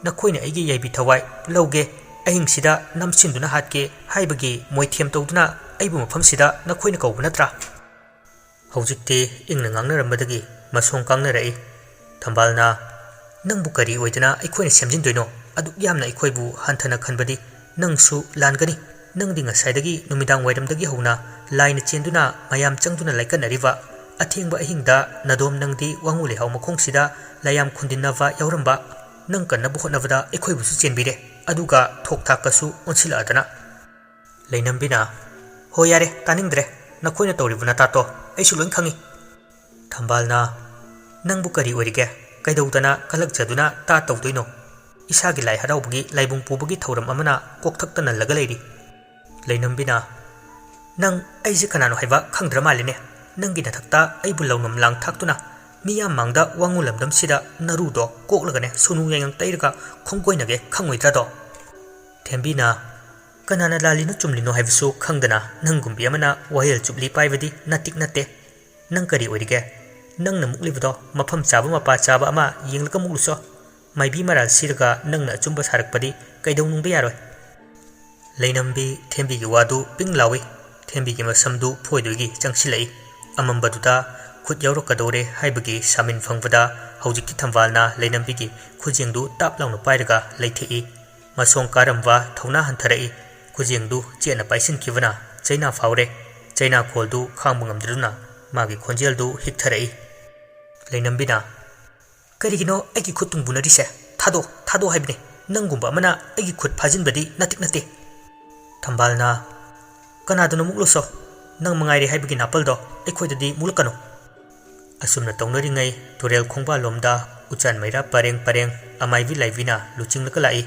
ꯅꯈꯣꯏꯅ ꯑꯩꯒꯤ ꯌꯥꯏꯕꯤ ꯊꯋꯥꯏ ꯂꯧꯒꯦ, ꯑꯍꯤꯡꯁꯤꯗ ꯅꯝꯁꯤꯟꯗꯨꯅ ꯍꯥꯠꯀꯦ ꯍꯥꯏꯕꯒꯤ ꯃꯣꯏꯊꯦꯝ ꯇꯧꯗꯨꯅ ꯑꯩꯕꯨ ꯃꯐꯝꯁꯤꯗ ꯅꯈꯣꯏꯅ ꯀꯧꯕ ꯅꯠꯇ꯭ꯔꯥ?" ꯍꯧꯖꯤꯛꯇꯤ ꯏꯪꯅ ꯉꯥꯡꯅꯔꯝꯕꯗꯒꯤ ꯃꯁꯣꯡ ꯀꯥꯡꯅꯔꯛꯏ꯫ ꯊꯝꯕꯥꯜꯅ, "ꯅꯪꯕꯨ ꯀꯔꯤ ꯑꯣꯏꯗꯅ ꯑꯩꯈꯣꯏꯅ ꯁꯦꯝꯖꯤꯟꯗꯣꯏꯅꯣ? ꯑꯗꯨꯛ ꯌꯥꯝꯅ ꯑꯩꯈꯣꯏꯕꯨ ꯍꯟꯊꯅ ꯈꯟꯕꯗꯤ ꯅꯪꯁꯨ ꯂꯥꯟꯒꯅꯤ꯫ ꯅꯪꯗꯤ ꯉꯁꯥꯏꯗꯒꯤ ꯅꯨꯃꯤꯗꯥꯡ ꯋꯥꯏꯔꯝꯗꯒꯤ ꯍꯧꯅ ꯂꯥꯏꯅ ꯆꯦꯟꯗꯨꯅ ꯃꯌꯥꯝ ꯆꯪꯗꯨꯅ ꯂꯥꯏꯀꯠꯅꯔꯤꯕ, ꯑꯊꯦꯡꯕ ꯑꯍꯤꯡꯗ ꯅꯗꯣꯝ ꯅꯪꯗꯤ ꯋꯥꯉꯨ ꯂꯩꯍꯥꯎ ꯃꯈꯣꯡꯁꯤꯗ ꯂꯥꯏꯌꯥꯝ ꯈꯨꯟꯗꯤꯟꯅꯕ ꯌꯥꯎꯔꯝꯕ, ꯅꯪ ꯀꯟꯅꯕ ꯍꯣꯠꯅꯕꯗ ꯑꯩꯈꯣꯏꯕꯨꯁꯨ ꯆꯦꯟꯕꯤꯔꯦ, ꯑꯗꯨꯒ ꯊꯣꯛ ꯊꯥꯛꯀꯁꯨ ꯑꯣꯟꯁꯤꯜꯂꯛꯑꯗꯅ꯫" ꯂꯩꯅꯝꯕꯤꯅ, "ꯍꯣꯏ, ꯌꯥꯔꯦ, ꯇꯥꯅꯤꯡꯗ꯭ꯔꯦ꯫ ꯅꯈꯣꯏꯅ ꯇꯧꯔꯤꯕ ꯅꯇꯥꯠꯇꯣ ꯑꯩꯁꯨ ꯂꯣꯏ ꯈꯪꯉꯤ꯫" ꯊꯝꯕꯥꯜꯅ, "ꯅꯪꯕꯨ ꯀꯔꯤ ꯑꯣꯏꯔꯤꯒꯦ? ꯀꯩꯗꯧꯗꯅ ꯀꯂꯛꯆꯗꯨꯅ ꯇꯥꯠ ꯇꯧꯗꯣꯏꯅꯣ?" ꯏꯁꯥꯒꯤ ꯂꯥꯏ ꯍꯔꯥꯎꯕꯒꯤ ꯂꯥꯏꯕꯨꯡ ꯄꯨꯕꯒꯤ ꯊꯧꯔꯝ ꯑꯃꯅ ꯀꯣꯛꯊꯛꯇ ꯅꯜꯂꯒ ꯂꯩꯔꯤ꯫ ꯂꯩꯅꯝꯕꯤꯅ, "ꯅꯪ ꯑꯩꯁꯦ ꯀꯅꯥꯅꯣ ꯍꯥꯏꯕ ꯈꯪꯗ꯭ꯔ ꯃꯥꯜꯂꯦꯅꯦ꯫ ꯅꯪꯒꯤ ꯅꯊꯛꯇ ꯑꯩꯕꯨ ꯂꯧꯅꯝ ꯂꯥꯡ ꯊꯥꯛꯇꯨꯅ ꯃꯤꯌꯥꯝ ꯃꯥꯡꯗ ꯋꯥꯉꯨ ꯂꯝꯗꯝꯁꯤꯗ ꯅꯔꯨꯗꯣ ꯀꯣꯛꯂꯒꯅꯦ ꯁꯨꯅꯨ ꯌꯥꯏꯉꯪ ꯇꯩꯔꯒ ꯈꯣꯡꯒꯣꯏꯅꯒꯦ ꯈꯪꯉꯣꯏꯗ꯭ꯔꯥꯗꯣ?" ꯊꯦꯝꯕꯤꯅ, "ꯀꯅꯥꯅ ꯂꯥꯜꯂꯤꯅꯣ ꯆꯨꯝꯂꯤꯅꯣ ꯍꯥꯏꯕꯁꯨ ꯈꯪꯗꯅ ꯅꯪꯒꯨꯝꯕꯤ ꯑꯃꯅ ꯋꯥꯌꯦꯜ ꯆꯨꯞꯂꯤ ꯄꯥꯏꯕꯗꯤ ꯅꯇꯤꯛ ꯅꯠꯇꯦ꯫ ꯅꯪ ꯀꯔꯤ ꯑꯣꯏꯔꯤꯒꯦ? ꯅꯪꯅ ꯃꯨꯛꯂꯤꯕꯗꯣ ꯃꯐꯝ ꯆꯥꯕ ꯃꯄꯥ ꯆꯥꯕ ꯑꯃ ꯌꯦꯡꯂꯒ ꯃꯨꯛꯂꯨꯁꯣ꯫ ꯃꯥꯏꯕꯤ ꯃꯔꯥꯜ ꯁꯤꯔꯒ ꯅꯪꯅ ꯑꯆꯨꯝꯕ ꯁꯥꯔꯛꯄꯗꯤ ꯀꯩꯗꯧꯅꯨꯡꯗ ꯌꯥꯔꯣꯏ꯫" ꯂꯩꯅꯝꯕꯤ ꯊꯦꯝꯕꯤꯒꯤ ꯋꯥꯗꯨ ꯄꯤꯡ ꯂꯥꯎꯏ꯫ ꯊꯦꯝꯕꯤꯒꯤ ꯃꯁꯝꯗꯨ ꯐꯣꯏꯗꯣꯏꯒꯤ ꯆꯪꯁꯤꯜꯂꯛꯏ꯫ ꯑꯃꯝꯕꯗꯨꯗ ꯈꯨꯠ ꯌꯥꯎꯔꯛꯀꯗꯧꯔꯦ ꯍꯥꯏꯕꯒꯤ ꯁꯥꯃꯤꯟ ꯐꯪꯕꯗ ꯍꯧꯖꯤꯛꯇꯤ ꯊꯝꯕꯥꯜꯅ ꯂꯩꯅꯝꯕꯤꯒꯤ ꯈꯨꯖꯦꯡꯗꯨ ꯇꯥꯞ ꯂꯥꯎꯅ ꯄꯥꯏꯔꯒ ꯂꯩꯊꯦꯛꯏ꯫ ꯃꯁꯣꯡ ꯀꯥꯔꯝꯕ ꯊꯧꯅꯥ ꯍꯟꯊꯔꯛꯏ꯫ ꯈꯨꯖꯦꯡꯗꯨ ꯆꯦꯠꯅ ꯄꯥꯏꯁꯤꯟꯈꯤꯕꯅ ꯆꯩꯅꯥ ꯐꯥꯎꯔꯦ꯫ ꯆꯩꯅꯥ ꯈꯣꯜꯗꯨ ꯈꯥꯡꯕ ꯉꯝꯗꯗꯨꯅ ꯃꯥꯒꯤ ꯈꯣꯟꯖꯦꯜꯗꯨ ꯍꯤꯛꯊꯔꯛꯏ꯫ ꯂꯩꯅꯝꯕꯤꯅ, "ꯀꯔꯤꯒꯤꯅꯣ ꯑꯩꯒꯤ ꯈꯨꯠ ꯇꯨꯡꯕꯨꯅꯔꯤꯁꯦ? ꯊꯥꯗꯣꯛ, ꯊꯥꯗꯣꯛ ꯍꯥꯏꯕꯅꯤ꯫ ꯅꯪꯒꯨꯝꯕ ꯑꯃꯅ ꯑꯩꯒꯤ ꯈꯨꯠ ꯐꯥꯖꯤꯟꯕꯗꯤ ꯅꯇꯤꯛ ꯅꯠꯇꯦ꯫" ꯊꯝꯕꯥꯜꯅ, "ꯀꯅꯥꯗꯅꯣ ꯃꯨꯛꯂꯨꯁꯣ? ꯅꯪ ꯃꯉꯥꯏꯔꯦ ꯍꯥꯏꯕꯒꯤ ꯅꯥꯄꯜꯗꯣ ꯑꯩꯈꯣꯏꯗꯗꯤ ꯃꯨꯛꯂꯛꯀꯅꯨ꯫" ꯑꯁꯨꯝꯅ ꯇꯧꯅꯔꯤꯉꯩ ꯇꯨꯔꯦꯜ ꯈꯣꯡꯕꯥꯜꯂꯣꯝꯗ ꯎꯆꯥꯟ ꯃꯩꯔꯥ ꯄꯔꯦꯡ ꯄꯔꯦꯡ ꯑꯃꯥꯏꯕꯤ ꯂꯥꯏꯕꯤꯅ ꯂꯨꯆꯤꯡꯂꯒ ꯂꯥꯛꯏ꯫